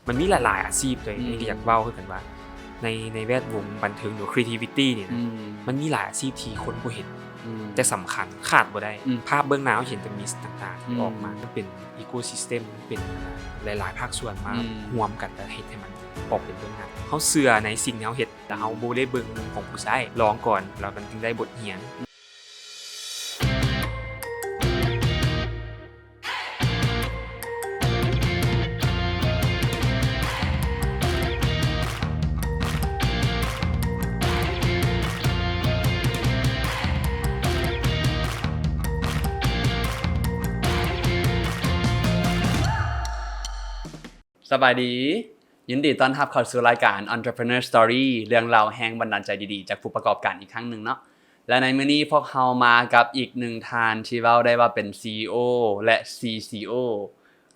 ມັນມີຫຼາຍໆອາຊີບເລີຍ ອືມ ທີ່ຢາກເວົ້າຄືກັນວ່າ ໃນ ໃນແວດວົງບັນເທີງ ຫຼື creativity ນີ້ນະ ອືມ ມັນມີຫຼາຍອາຊີບທີ່ຄົນບໍ່ເຫັນ ອືມ ແຕ່ສຳຄັນ ຂາດບໍ່ໄດ້ ອືມ ພາບເບື້ອງໜ້າເຮົາເຫັນແຕ່ມິສຕ່າງໆ ທີ່ ອືມ ອອກມາ ມັນເປັນ ecosystem ເປັນຫຼາຍໆພາກສ່ວນມາ ອືມ ຮ່ວມກັນ ແລ້ວເຮັດໃຫ້ມັນອອກເປັນເບື້ອງໜ້າ. ເຮົາເຊື່ອໃນສິ່ງທີ່ເຮົາເຮັດ ແລ້ວເຮົາບໍ່ໄດ້ເບິ່ງມຸມຂອງຜູ້ຊາຍ ລອງກ່ອນ ແລ້ວມັນຈຶ່ງໄດ້ບົດຮຽນ. ສະບາຍດີ ຍິນດີຕ້ອນຮັບເຂົ້າສູ່ລາຍການ Entrepreneur Story ເລື່ອງລາວແຮງບັນດານໃຈດີໆ ຈາກຜູ້ປະກອບການອີກຄັ້ງໜຶ່ງເນາະ. ແລະ ໃນມື້ນີ້ພວກເຮົາມາກັບອີກໜຶ່ງທ່ານທີ່ເວົ້າໄດ້ວ່າເປັນ CEO ແລະ CCO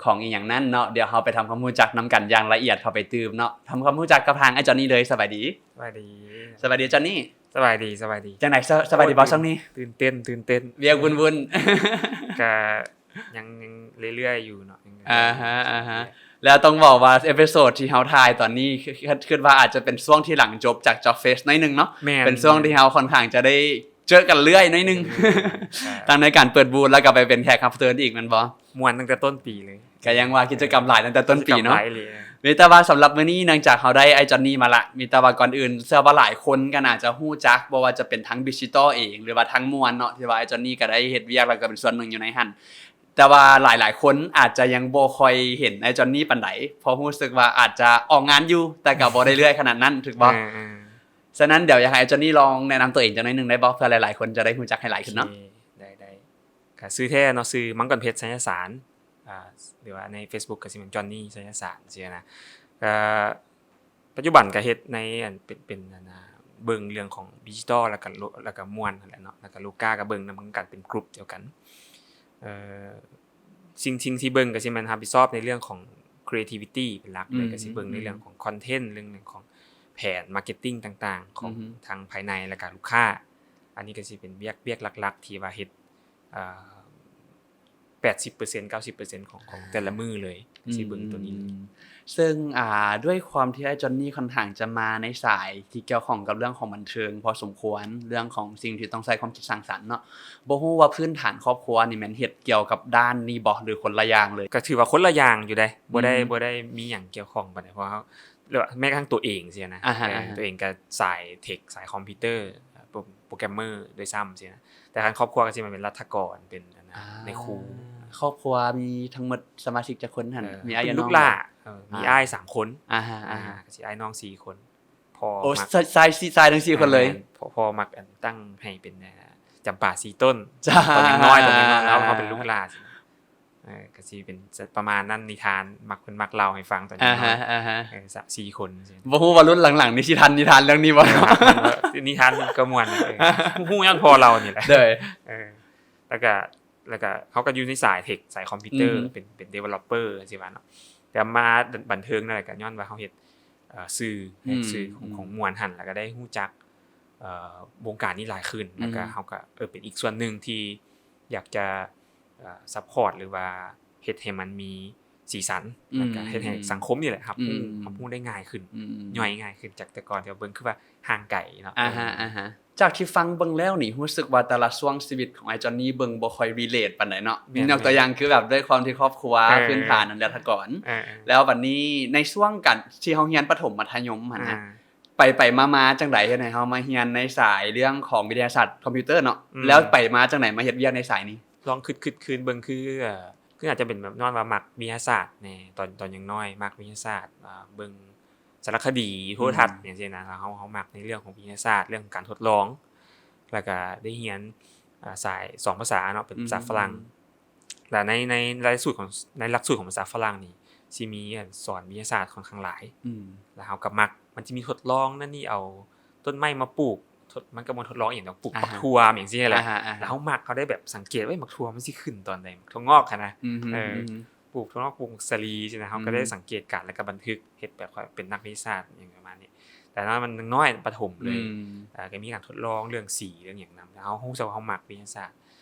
ຂອງອີ່ຫຍັງນັ້ນເນາະ. ດຽວເຮົາໄປທຳຄວາມຮູ້ຈັກນຳກັນຢ່າງລະອຽດເຂົ້າໄປຕື່ມເນາະ. ທຳຄວາມຮູ້ຈັກກັບທາງອ້າຍຈອນນີ້ເລີຍ. ສະບາຍດີ. ສະບາຍດີ. ສະບາຍດີ ຈອນນີ້. ສະບາຍດີ ສະບາຍດີ. ຈັ່ງໃດ ສະ ສະບາຍດີບໍ່ຊ່ວງນີ້? ຕື່ນເຕັ້ນ ຕື່ນເຕັ້ນ. ວຽກວຸ້ນໆ. ກະ ຍັງ ຍັງເລື້ອຍໆຢູ່ເນາະ ຍັງ ອ່າຮະ ອ່າຮະ. ແລ້ວຕ້ອງບອກວ່າເອພິໂສດທີ່ເຮົາຖ່າຍຕອນນີ້ ຄ- ຄິດວ່າອາດຈະເປັນຊ່ວງທີ່ຫຼັງຈົບຈາກ Job Fest ໜ້ອຍໜຶ່ງເນາະ. ແມ່ນ ເປັນຊ່ວງທີ່ເຮົາຄ່ອນຂ້າງຈະໄດ້ເຈີກັນເລື້ອຍໜ້ອຍໜຶ່ງ ເອີ ທັງໃນການເປີດບູດ ແລ້ວກໍໄປເປັນແຂກຮັບເຊີນອີກ ແມ່ນບໍ່? ມ່ວນຕັ້ງແຕ່ຕົ້ນປີເລີຍ. ກໍຍັງວ່າກິດຈະກຳຫຼາຍຕັ້ງແຕ່ຕົ້ນປີເນາະ. ກິດຈະກຳຫຼາຍເລີຍ. ມີແຕ່ວ່າສຳລັບມື້ນີ້ ເນື່ອງຈາກເຮົາໄດ້ອ້າຍຈອນນີ້ມາລະ ມີແຕ່ວ່າກ່ອນອື່ນ ເຊື່ອວ່າຫຼາຍຄົນກໍໜ້າຈະຮູ້ຈັກ ບໍ່ວ່າຈະເປັນທັງ Digital ເອງ ຫຼືວ່າທັງມ່ວນເນາະ ທີ່ວ່າອ້າຍຈອນນີ້ກໍໄດ້ເຮັດວຽກ ແລ້ວກໍເປັນສ່ວນໜຶ່ງຢູ່ໃນຫັ້ນ. ແຕ່ວ່າຫຼາຍໆຄົນອາດຈະຍັງບໍ່ຄ່ອຍເຫັນອ້າຍຈອນນີ້ປານໃດ ເພາະຮູ້ສຶກວ່າອາດຈະອອກງານຢູ່ ແຕ່ກໍບໍ່ໄດ້ເລື້ອຍຂະໜາດນັ້ນ ຖືກບໍ່? ເອີ ເອີ ສະນັ້ນ ດຽວຢາກໃຫ້ອ້າຍຈອນນີ້ລອງແນະນຳຕົວເອງຈັກໜ້ອຍໜຶ່ງໄດ້ບໍ່? ເພື່ອຫຼາຍໆຄົນຈະໄດ້ຮູ້ຈັກໃຫ້ຫຼາຍຂຶ້ນເນາະ. ໂອເຄ ໄດ້ ໄດ້. ກໍຊື່ແທ້ເນາະ ຊື່ມັງກອນເພັດ ໄຊຍະສານ ອ່າ ຫຼືວ່າໃນ Facebook ກໍຊິແມ່ນ ຈອນນີ້ ໄຊຍະສານ ຊີ້ນະ. ກໍ ປັດຈຸບັນກໍເຮັດໃນອັນເປັນ ເປັນອັນນາ ເບິ່ງເລື່ອງຂອງດິຈິຕອລ ແລ້ວກໍໂລ ແລ້ວກໍມ່ວນຫັ້ນແຫຼະເນາະ ແລ້ວກໍໂລກາກໍເບິ່ງນຳກັນ ເປັນກຣຸບດຽວກັນ. ເອີ ສິ່ງ ສິ່ງທີ່ເບິ່ງກໍຊິແມ່ນຮັບຜິດຊອບໃນເລື່ອງຂອງ creativity ເປັນຫຼັກເລີຍ ອືມ ກໍຊິເບິ່ງໃນເລື່ອງຂອງ content ເລື່ອງ ເລື່ອງຂອງແຜນ marketing ຕ່າງໆ ຂອງ ອືຮຶ ທັງພາຍໃນ ແລ້ວກໍລູກຄ້າ. ອັນນີ້ກໍຊິເປັນວຽກ ວຽກຫຼັກໆ ທີ່ວ່າເຮັດ ເອີ ແປດສິບເປີເຊັນ ເກົ້າສິບເປີເຊັນ ຂອງ ຂອງແຕ່ລະມື້ເລີຍ ອືມ ຊິເບິ່ງຕົວນີ້ເລີຍ. ເຊິ່ງ ອ່າ ດ້ວຍຄວາມທີ່ອ້າຍຈອນນີ້ຄ່ອນຂ້າງຈະມາໃນສາຍທີ່ກ່ຽວຂ້ອງກັບເລື່ອງຂອງບັນເທີງພໍສົມຄວນ ເລື່ອງຂອງສິ່ງທີ່ຕ້ອງໃຊ້ຄວາມຄິດສ້າງສັນເນາະ, ບໍ່ຮູ້ວ່າພື້ນຖານຄອບຄົວນີ້ແມ່ນເຮັດກ່ຽວກັບດ້ານນີ້ບໍ່ ຫຼືຄົນລະຢ່າງເລີຍ? ກໍຖືວ່າຄົນລະຢ່າງຢູ່ເດ້ ບໍ່ໄດ້ ອືມ ບໍ່ໄດ້ມີຫຍັງກ່ຽວຂ້ອງປານໃດ ເພາະວ່າ ຫຼືວ່າແມ້ກະທັ້ງຕົວເອງຊີ້ນະ ອ່າຮະ ເອີ ອ່າຮະ ຕົວເອງກໍສາຍເທັກ ສາຍຄອມພິວເຕີ ໂປຣ ໂປຣແກຣມເມີດ້ວຍຊ້ຳຊີ້ນະ. ແຕ່ທາງຄອບຄົວກໍຊິມາເປັນລັດຖະກອນ ເປັນອັນນະ ອ່າ ນາຍຄູ. ຄອບຄົວມີທັງໝົດສະມາຊິກຈັກຄົນຫັ້ນ? ເອີ ມີອ້າຍ ເປັນລູກຫຼ້າ ນ້ອງ ເອີ ມີ ອ່າ ອ້າຍສາມຄົນ ອ່າຮະ ອ່າ ອ່າຮະ ກໍຊິອ້າຍນ້ອງສີ່ຄົນ. ພໍ່ ໂອ້ ມັກ ຊາຍ ຊາຍ ຊາຍທັງສີ່ຄົນເລີຍ. ແມ່ນ ພໍ່ ພໍ່ມັກ ອັນ ຕັ້ງໃຫ້ເປັນ ອ່າ ຈຳປາສີ່ຕົ້ນ ຕອນຍັງນ້ອຍ ຕອນຍັງນ້ອຍ ແລ້ວເຮົາເປັນລູກຫຼ້າ ເອີ ກໍຊິເປັນປະມານນັ້ນ ນິທານ ມັກ ເພິ່ນມັກເລົ່າໃຫ້ຟັງຕອນຍັງນ້ອຍ ອ່າຮະ ອ່າຮະ ເອີ ສາມສີ່ຄົນ. ບໍ່ຮູ້ວ່າລຸ້ນຫຼັງໆນີ້ຊິທັນນິທານເລື່ອງນີ້ບໍ່? ເອີ ນິທານກໍມ່ວນ ເອີ ຮູ້ຍ້ອນພໍ່ເລົ່ານີ້ແຫຼະ. ໂດຍ ເອີ ແລ້ວກໍ ແລ້ວກໍເຮົາກໍຢູ່ໃນສາຍເທັກ ສາຍຄອມພິວເຕີ ອືມ ເປັນ ເປັນ developer ຈັ່ງຊີ້ວ່າເນາະ. ແຕ່ມາບັນເທີງນັ້ນແຫຼະ ກໍຍ້ອນວ່າເຮົາເຮັດ ເອີ ສື່ ອືມ ເຮັດສື່ຂອງ ອືມ ຂອງມ່ວນຫັ້ນ ແລ້ວກໍໄດ້ຮູ້ຈັກ ເອີ ວົງການນີ້ຫຼາຍຂຶ້ນ ອືມ ແລ້ວກໍເຮົາກໍ ເອີ ເປັນອີກສ່ວນໜຶ່ງທີ່ ຢາກຈະ ເອີ ຊັບພອດ ຫຼືວ່າເຮັດໃຫ້ມັນມີສີສັນ ອືມ ແລ້ວກໍເຮັດໃຫ້ສັງຄົມນີ້ແຫຼະຮັບຮູ້ ອືມ ຮັບຮູ້ໄດ້ງ່າຍຂຶ້ນ ອືມ ຍ່ອຍງ່າຍຂຶ້ນ ຈາກແຕ່ກ່ອນທີ່ວ່າເບິ່ງຄືວ່າຫ່າງໄກເນາະ. ອ່າຮະ ອ່າຮະ. ຈາກທີ່ຟັງເບິ່ງແລ້ວນີ້ ຮູ້ສຶກວ່າແຕ່ລະຊ່ວງຊີວິດຂອງອ້າຍຈອນນີ້ເບິ່ງບໍ່ຄ່ອຍ relate ປານໃດເນາະ. ແມ່ນໆ ຍົກຕົວຢ່າງຄືແບບດ້ວຍຄວາມທີ່ຄອບຄົວ ເອີ ພື້ນຖານອັນລັດຖະກອນ ເອີໆ ແລ້ວບັດນີ້ໃນຊ່ວງການທີ່ເຮົາຮຽນປະຖົມມັດທະຍົມຫັ້ນນະ ອ່າ ໄປໆມາໆ ຈັ່ງໃດເຮັດໃຫ້ເຮົາມາຮຽນໃນສາຍເລື່ອງຂອງວິທະຍາສາດຄອມພິວເຕີເນາະ? ອືມ ແລ້ວໄປມາຈັ່ງໃດມາເຮັດວຽກໃນສາຍນີ້? ລອງຄຶດໆຄືນເບິ່ງ ຄື ເອີ ຄືອາດຈະເປັນແບບຍ້ອນວ່າມັກວິທະຍາສາດແດ່ ຕອນ ຕອນຍັງນ້ອຍມັກວິທະຍາສາດ ເອີ ເບິ່ງສາລະຄະດີ ໂທລະທັດ ອືມ ຫຍັງຊີ້ນະ ແລ້ວເຮົາ ເຮົາມັກໃນເລື່ອງຂອງວິທະຍາສາດ ເລື່ອງຂອງການທົດລອງ ແລ້ວກະໄດ້ຮຽນ ເອີ ສາຍສອງພາສາເນາະ ເປັນພາສາຝຣັ່ງ ອືມ ແລະໃນ ໃນຫຼັກສູດຂອງ ໃນຫຼັກສູດຂອງພາສາຝຣັ່ງນີ້ ຊິມີ ອັນ ສອນວິທະຍາສາດຂ້ອນຂ້າງຫຼາຍ ອືມ ແລ້ວເຮົາກໍມັກ ມັນຊິມີທົດລອງນັ້ນນີ້ ເອົາຕົ້ນໄມ້ມາປູກ ທົດ ມັນກໍບໍ່ທົດລອງອີ່ຫຍັງດອກ ປູກ ອ່າຮະ ບັກຖົ່ວຫຍັງຊີ້ແຫຼະ ອ່າຮະ ອ່າຮະ ແລ້ວເຮົາມັກ ເຮົາໄດ້ແບບສັງເກດ ເອີຍ ບັກຖົ່ວມັນຊິຂຶ້ນຕອນໃດ ຖົ່ວງອກຫັ້ນນະ ອືມ ເອີ ອືມ ປູກຖົ່ວງອກ ປູກໝາກສາລີຊີ້ນະ ເຮົາກໍໄດ້ ອືມ ສັງເກດການ ແລ້ວກໍບັນທຶກ ເຮັດແບບເປັນນັກວິທະຍາສາດຫຍັງປະມານນີ້. ແຕ່ວ່າມັນນ້ອຍປະຖົມເລີຍ ອືມ ເອີ ກໍມີການທົດລອງເລື່ອງສີເລື່ອງຫຍັງນຳ ແລ້ວເຮົາຮູ້ສຶກວ່າເຮົາມັກວິທະຍາສາດ.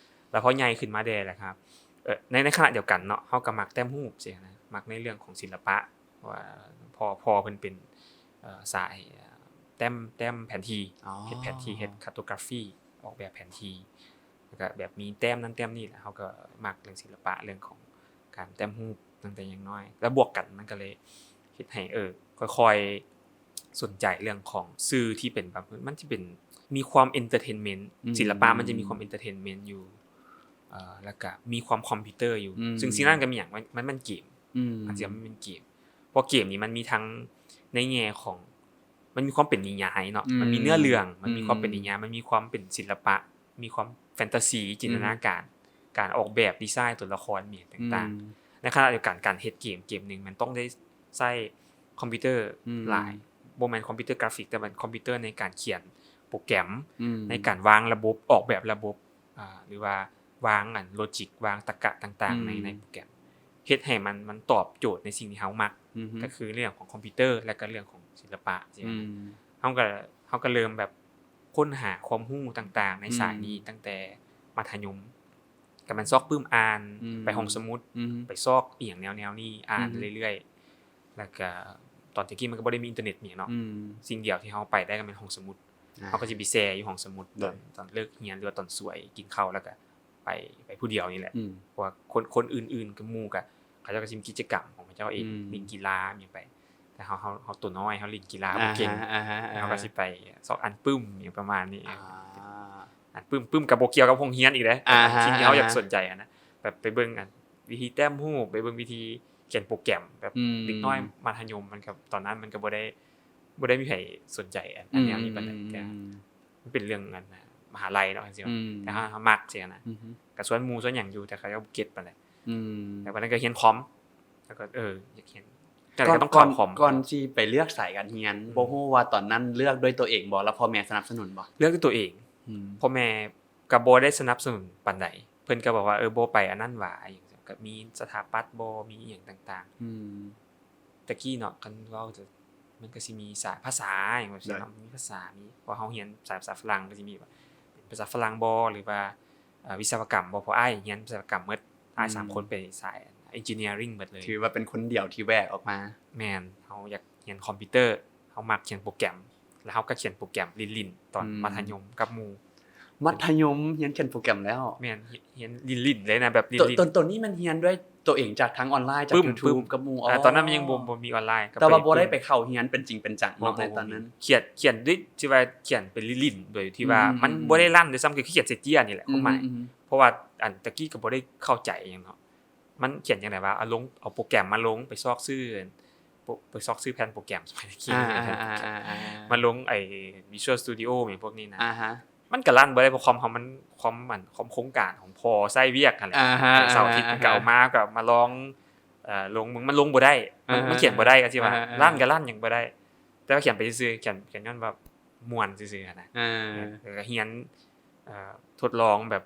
ແລ້ວພໍໃຫຍ່ຂຶ້ນມາແດ່ແລ້ວຄັບ ເອີ ໃນ ໃນຂະນະດຽວກັນເນາະ ເຮົາກໍມັກແຕ້ມຮູບຊີ້ນະ ມັກໃນເລື່ອງຂອງສິລະປະ ວ່າ ພໍ່ ພໍ່ເພິ່ນເປັນ ເອີ ສາຍ ເອີ ແຕ້ມ ແຕ້ມແຜນທີ່ ອໍ ເຮັດແຜນທີ່ ເຮັດ cartography ອອກແບບແຜນທີ່ ແລ້ວກໍແບບມີແຕ້ມນັ້ນແຕ້ມນີ້ແຫຼະ. ເຮົາກໍມັກເລື່ອງສິລະປະ ເລື່ອງຂອງການແຕ້ມຮູບຕັ້ງແຕ່ຍັງນ້ອຍ ແລ້ວບວກກັນມັນກໍເລີຍເຮັດໃຫ້ ເອີ ຄ່ອຍໆສົນໃຈເລື່ອງຂອງສື່ທີ່ເປັນແບບ ມັນຊິເປັນ ມີຄວາມ entertainment ອືມ ສິລະປະມັນຈະມີຄວາມ entertainment ຢູ່ ເອີ ແລ້ວກໍມີຄວາມຄອມພິວເຕີຢູ່ ອືມ ຊຶ່ງສິ່ງນັ້ນກໍມີຫຍັງ ມັນ ມັນແມ່ນເກມ ອືມ ອາດຈະ ມັນເປັນເກມ ເພາະເກມນີ້ມັນມີທັງໃນແງ່ຂອງ ມັນມີຄວາມເປັນນິຍາຍເນາະ ອືມ ມັນມີເນື້ອເລື່ອງ ມັນມີຄວາມເປັນນິຍາຍ ອືມ ມັນມີຄວາມເປັນສິລະປະ ມີຄວາມແຟນຕາຊີ ອືມ ຈິນຕະນາການ ການອອກແບບ ດີໄຊ ຕົວລະຄອນ ມີຫຍັງຕ່າງໆ ອືມ ໃນຂະນະດຽວກັນ ການເຮັດເກມເກມໜຶ່ງ ມັນຕ້ອງໄດ້ໃຊ້ຄອມພິວເຕີ ອືມ ຫຼາຍ ບໍ່ແມ່ນຄອມພິວເຕີກຣາຟິກ ແຕ່ເປັນຄອມພິວເຕີໃນການຂຽນໂປຣແກຣມ ອືມ ໃນການວາງລະບົບ ອອກແບບລະບົບ ອ່າ ຫຼືວ່າວາງອັນໂລຈິກ ວາງຕະກະຕ່າງໆ ອືມ ໃນ ໃນໂປຣແກຣມ ເຮັດໃຫ້ມັນ ມັນຕອບໂຈດໃນສິ່ງທີ່ເຮົາມັກ ອືຮຶ ກໍຄືເລື່ອງຂອງຄອມພິວເຕີ ແລະ ກໍເລື່ອງຂອງສິລະປະ ອືມ ເຮົາກໍ ເຮົາກໍເລີ່ມແບບຄົ້ນຫາຄວາມຮູ້ຕ່າງໆໃນສາຍນີ້ ອືມ ຕັ້ງແຕ່ມັດທະຍົມ ກໍແມ່ນຊອກປຶ້ມອ່ານ ອືມ ໄປຫ້ອງສະໝຸດ ອືມ ໄປຊອກອີ່ຫຍັງແນວໆນີ້ ອ່ານ ອືມ ເລື້ອຍໆ ແລ້ວກໍຕອນແຕ່ກີ້ມັນກໍບໍ່ໄດ້ມີອິນເຕີເນັດຫຍັງເນາະ ອືມ ສິ່ງດຽວທີ່ເຮົາໄປໄດ້ກໍແມ່ນຫ້ອງສະໝຸດ ອ່າ ເຮົາກໍຊິໄປແຊ່ຢູ່ຫ້ອງສະໝຸດ ໂດຍ ຕອນ ຕອນເລີກຮຽນ ຫຼືວ່າຕອນສວຍກິນເຂົ້າ ແລ້ວກໍໄປ ໄປຜູ້ດຽວນີ້ແຫຼະ ອືມ ເພາະວ່າຄົນ ຄົນອື່ນໆກັບໝູ່ກໍ ເຂົາເຈົ້າກໍຊິມີກິດຈະກຳຂອງເຂົາເຈົ້າເອງ ອືມ ຫຼິ້ນກິລາຫຍັງໄປ ແຕ່ເຮົາ ເຮົາ ເຮົາຕົວນ້ອຍ ເຮົາຫຼິ້ນກິລາບໍ່ເກັ່ງ ອ່າຮະ ອ່າຮະ ເຮົາກໍຊິໄປຊອກອ່ານປຶ້ມຫຍັງປະມານນີ້ ອ່າ ອ່ານປຶ້ມ ປຶ້ມກໍບໍ່ກ່ຽວກັບໂຮງຮຽນອີກເດ້ ອ່າຮະ ສິ່ງທີ່ເຮົາຢາກ ອ່າຮະ ສົນໃຈຫັ້ນນະ ແບບໄປເບິ່ງອັນ ວິທີແຕ້ມຮູບ ໄປເບິ່ງວິທີຂຽນໂປຣແກຣມ ແບບ ອືມ ເດັກນ້ອຍມັດທະຍົມ ມັນກໍ ຕອນນັ້ນມັນກໍບໍ່ໄດ້ ບໍ່ໄດ້ມີໃຜສົນໃຈອັນ ອືມ ອັນແນວນີ້ປານໃດ ອືມ ແຕ່ ອືມ ມັນເປັນເລື່ອງອັນ ມະຫາໄລເນາະ ຈັ່ງຊີ້ ອືມ ແຕ່ເຮົາ ເຮົາມັກຊີ້ນະ ອືຮຶ ກໍຊວນໝູ່ຊວນຫຍັງຢູ່ ແຕ່ເຂົາເຈົ້າບໍ່ເກັດປານໃດ ອືມ ແຕ່ວ່ານັ້ນກໍຮຽນຄອມ ແລ້ວກໍ ເອີ ຢາກຮຽນ ກໍເລີຍຕ້ອງເຂົ້າຄອມ ກ່ອນ ກ່ອນຊິໄປເລືອກສາຍການຮຽນ ອືມ ບໍ່ຮູ້ວ່າຕອນນັ້ນເລືອກດ້ວຍຕົວເອງບໍ່ ແລ້ວພໍ່ແມ່ສະໜັບສະໜູນບໍ່? ເລືອກດ້ວຍຕົວເອງ ອືມ ພໍ່ແມ່ກໍບໍ່ໄດ້ສະໜັບສະໜູນປານໃດ ເພິ່ນກໍບອກວ່າ ເອີ ບໍ່ໄປອັນນັ້ນຫວາ ອີ່ຫຍັງ ກໍມີສະຖາປັດບໍ່ ມີອີ່ຫຍັງຕ່າງໆ ອືມ ແຕ່ກີ້ເນາະ ຄັນເວົ້າ ມັນກໍຊິມີສາຍພາສາຫຍັງແບບຊີ້ເນາະ ໂດຍ ມີພາສາ ມີ ເພາະເຮົາຮຽນສາຍພາສາຝຣັ່ງ ກໍຊິມີວ່າເປັນພາສາຝຣັ່ງບໍ່ ຫຼືວ່າ ເອີ ວິສະວະກຳບໍ່ ເພາະອ້າຍຮຽນວິສະວະກຳໝົດ ອ້າຍສາມ ອືມ ຄົນໄປສາຍ engineering ໝົດເລີຍ ຖືວ່າເປັນຄົນດຽວທີ່ແຫວກອອກມາ ແມ່ນ ເຮົາຢາກຮຽນຄອມພິວເຕີ ເຮົາມັກຂຽນໂປຣແກຣມ ແລ້ວເຮົາກໍຂຽນໂປຣແກຣມຫຼິ້ນໆ ຕອນ ອືມ ມັດທະຍົມກັບໝູ່ ມັດທະຍົມຮຽນຂຽນໂປຣແກຣມແລ້ວ ແມ່ນ ຮຽນຫຼິ້ນໆເລີຍນະ ແບບຫຼິ້ນໆ ໂຕ ໂຕນີ້ແມ່ນຮຽນດ້ວຍໂຕເອງຈາກທາງອອນລາຍ ຈາກ ປຶ້ມ YouTube ປຶ້ມ ກັບໝູ່ ອ່າ ອໍ ຕອນນັ້ນມັນຍັງບໍ່ ບໍ່ມີອອນລາຍ ກໍ ແຕ່ວ່າບໍ່ໄດ້ໄປເຂົ້າຮຽນເປັນຈິງເປັນຈັງເນາະ ໃນຕອນນັ້ນ ຂຽນ ຂຽນດ້ວຍທີ່ວ່າຂຽນເປັນຫຼິ້ນໆ ໂດຍທີ່ວ່າ ອືມ ມັນ ອືມ ບໍ່ໄດ້ລັ້ນດ້ວຍຊ້ຳ ຄືຂຽນໃສ່ເຈ້ຍນີ້ແຫຼະ ອືມ ຄວາມໝາຍ ອືມ ເພາະວ່າອັນແຕ່ກີ້ກໍບໍ່ໄດ້ເຂົ້າໃຈຫຍັງເນາະ ມັນຂຽນຈັ່ງໃດວະ ເອົາລົງ ເອົາໂປຣແກຣມມາລົງ ໄປຊອກຊື່ ໄປຊອກຊື່ແຜ່ນໂປຣແກຣມສະໄໝຕະກີ້ ອາ ມາລົງໄອ້ Visual Studio ຫຍັງພວກນີ້ນະ ອ່າຮະ ມັນກໍລັ້ນບໍ່ໄດ້ ເພາະຄອມເຮົາມັນ ຄອມ ອັນ ຄອມໂຄງການຂອງພໍ່ໃຊ້ວຽກຫັ້ນແຫຼະ ອ່າຮະ ເສົາອາທິດ ອ່າຮະ ມັນກໍເອົາມາ ກໍມາລອງ ເອີ ລົງເບິ່ງ ມັນລົງບໍ່ໄດ້ ມັນ ອ່າຮະ ມັນຂຽນບໍ່ໄດ້ ກໍຊິວ່າ ອ່າຮະ ລັ້ນກໍລັ້ນຫຍັງບໍ່ໄດ້ ແຕ່ວ່າຂຽນໄປຊື່ໆ ຂຽນ ຂຽນຍ້ອນວ່າມ່ວນຊື່ໆຫັ້ນນະ ອ່າ ເອີ ກໍຮຽນ ເອີ ທົດລອງແບບ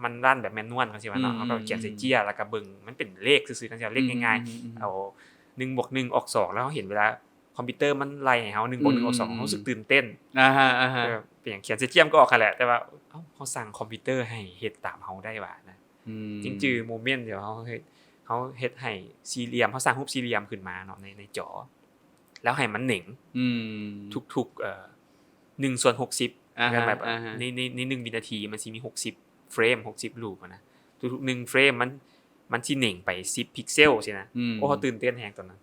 ມັນລັ້ນແບບແມນນວນ ຈັ່ງຊີ້ວ່າເນາະ ອືມ ເຮົາກໍຂຽນໃສ່ເຈ້ຍ ແລ້ວກໍເບິ່ງ ມັນເປັນເລກຊື່ໆ ຈັ່ງຊີ້ ເລກງ່າຍໆ ອືມ ເອົາ ໜຶ່ງບວກໜຶ່ງອອກສອງ ແລ້ວເຮົາເຫັນເວລາຄອມພິວເຕີມັນໄລ່ໃຫ້ເຮົາ ໜຶ່ງບວກໜຶ່ງອອກສອງ ອືມ ເຮົາຮູ້ສຶກຕື່ນເຕັ້ນ ອ່າຮະ ອ່າຮະ ເອີ ເປັນຫຍັງຂຽນໃສ່ເຈ້ຍມັນກໍອອກຫັ້ນແຫຼະ ແຕ່ວ່າ ເອົ້າ ເຮົາສັ່ງຄອມພິວເຕີໃຫ້ເຮັດຕາມເຮົາໄດ້ຫວານະ ອືມ ຈິງຈື່ໂມເມັນທີ່ເຮົາເຮັດ ເຮົາເຮັດໃຫ້ສີ່ຫຼ່ຽມ ເຮົາສ້າງຮູບສີ່ຫຼ່ຽມຂຶ້ນມາເນາະ ໃນ ໃນຈໍ ແລ້ວໃຫ້ມັນເໜັງ ອືມ ທຸກໆ ເອີ ໜຶ່ງສ່ວນຫົກສິບ ອ່າຮະ ແລ້ວແບບ ອ່າຮະ ໃນ ໃນ ໃນໜຶ່ງວິນາທີມັນຊິມີຫົກສິບເຟຣມ ຫົກສິບຮູບຫັ້ນນະ ທຸກໆໜຶ່ງເຟຣມມັນ ມັນຊິເໜັງໄປສິບພິກເຊວຊີ້ນະ ອືມ ໂອ້ ເຮົາຕື່ນເຕັ້ນແຮງຕອນນັ້ນ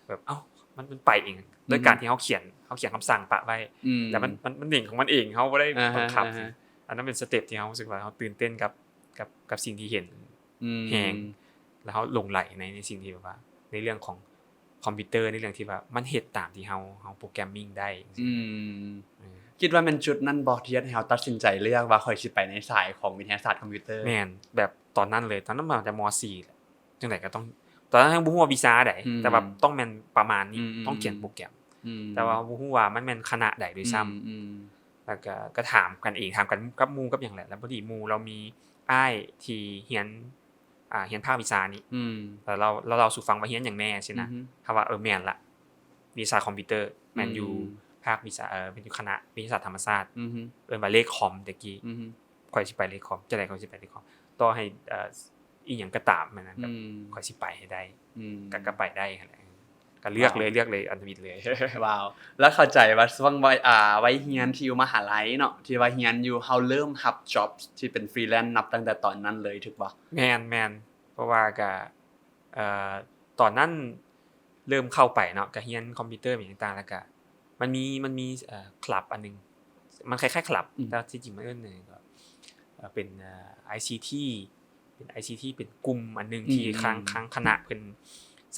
ແບບ ເອົ້າ ມັນ ມັນໄປເອງ ອືມ ໂດຍການທີ່ເຮົາຂຽນ ເຮົາຂຽນຄຳສັ່ງປະໄວ້ ອືມ ແລ້ວມັນ ມັນ ມັນເໜັງຂອງມັນເອງ ເຮົາບໍ່ໄດ້ ອ່າຮະ ບັງຄັບ ອ່າຮະ ອັນນັ້ນເປັນສະເຕັບທີ່ເຮົາຮູ້ສຶກວ່າເຮົາຕື່ນເຕັ້ນກັບ ກັບ ກັບສິ່ງທີ່ເຫັນ ອືມ ແຮງ ແລ້ວເຮົາຫຼົງໄຫຼໃນ ໃນສິ່ງທີ່ແບບວ່າ ໃນເລື່ອງຂອງຄອມພິວເຕີ ໃນເລື່ອງທີ່ວ່າມັນເຮັດຕາມທີ່ເຮົາ ເຮົາໂປຣແກຣມມິງໄດ້ ອືມ ເອີ ຄິດວ່າແມ່ນຈຸດນັ້ນບໍ່ ທີ່ເຮັດໃຫ້ເຮົາຕັດສິນໃຈເລືອກວ່າຂ້ອຍຊິໄປໃນສາຍຂອງວິທະຍາສາດຄອມພິວເຕີ? ແມ່ນ ແບບຕອນນັ້ນເລີຍ ຕອນນັ້ນມາແຕ່ ມ.ສີ່ ແຫຼະ ຈັ່ງໃດກໍຕ້ອງ ຕອນນັ້ນຍັງບໍ່ຮູ້ວ່າວິຊາໃດ ອືມ ແຕ່ວ່າຕ້ອງແມ່ນປະມານນີ້ ອືມ ຕ້ອງຂຽນໂປຣແກຣມ ອືມ ແຕ່ວ່າບໍ່ຮູ້ວ່າມັນແມ່ນຄະນະໃດດ້ວຍຊ້ຳ ອືມ ອືມ ແລ້ວກໍ ກໍຖາມກັນເອງ ຖາມກັນກັບໝູ່ກັບຫຍັງແຫຼະ ແລ້ວພໍດີໝູ່ລາວມີອ້າຍທີ່ຮຽນ ອ່າ ຮຽນພາກວິຊານີ້ ອືມ ແລ້ວລາວ ລາວເລົ່າສູ່ຟັງວ່າຮຽນຫຍັງແດ່ຊີ້ນະ ອືຮຶ ເຮົາວ່າ ເອີ ແມ່ນລະ ວິຊາຄອມພິວເຕີ ແມ່ນຢູ່ ອືມ ພາກວິຊາ ເອີ ແມ່ນຢູ່ຄະນະວິທະຍາສາດທຳມະຊາດ ອືຮຶ ເອີ້ນວ່າເລກຄອມແຕ່ກີ້ ອືຮຶ ຂ້ອຍຊິໄປເລກຄອມ ຈັ່ງໃດຂ້ອຍຊິໄປເລກຄອມ ຕໍ່ໃຫ້ ເອີ ອີ່ຫຍັງກໍຕາມຫັ້ນນະ ແບບ ອືມ ຂ້ອຍຊິໄປໃຫ້ໄດ້ ອືມ ກໍ ກໍໄປໄດ້ຫັ້ນແຫຼະ ກໍເລືອກເລີຍ ເລືອກເລີຍອັນທຳອິດເລີຍ. ວ້າວ ແລ້ວເຂົ້າໃຈວ່າຊ່ວງໄວ ອ່າ ໄວຮຽນທີ່ຢູ່ມະຫາໄລເນາະ ທີ່ວ່າຮຽນຢູ່ ເຮົາເລີ່ມຮັບ jobs ທີ່ເປັນ freelance ນັບຕັ້ງແຕ່ຕອນນັ້ນເລີຍຖືກບໍ່? ແມ່ນໆ ເພາະວ່າກະ ເອີ ຕອນນັ້ນເລີ່ມເຂົ້າໄປເນາະ ກະຮຽນຄອມພິວເຕີຫຍັງຕ່າງໆ ແລ້ວກະມັນມີ ມັນມີ ເອີ ຄລັບອັນໜຶ່ງ ມັນຄ້າຍໆ ຄລັບ ອືມ ແຕ່ທີ່ຈິງມັນເອີ້ນຫຍັງກໍ ເອີ ເປັນ ເອີ ໄອຊີທີ ເປັນໄອຊີທີ ເປັນກຸ່ມອັນໜຶ່ງ ອືມ ທີ່ທາງ ທາງຄະນະເພິ່ນ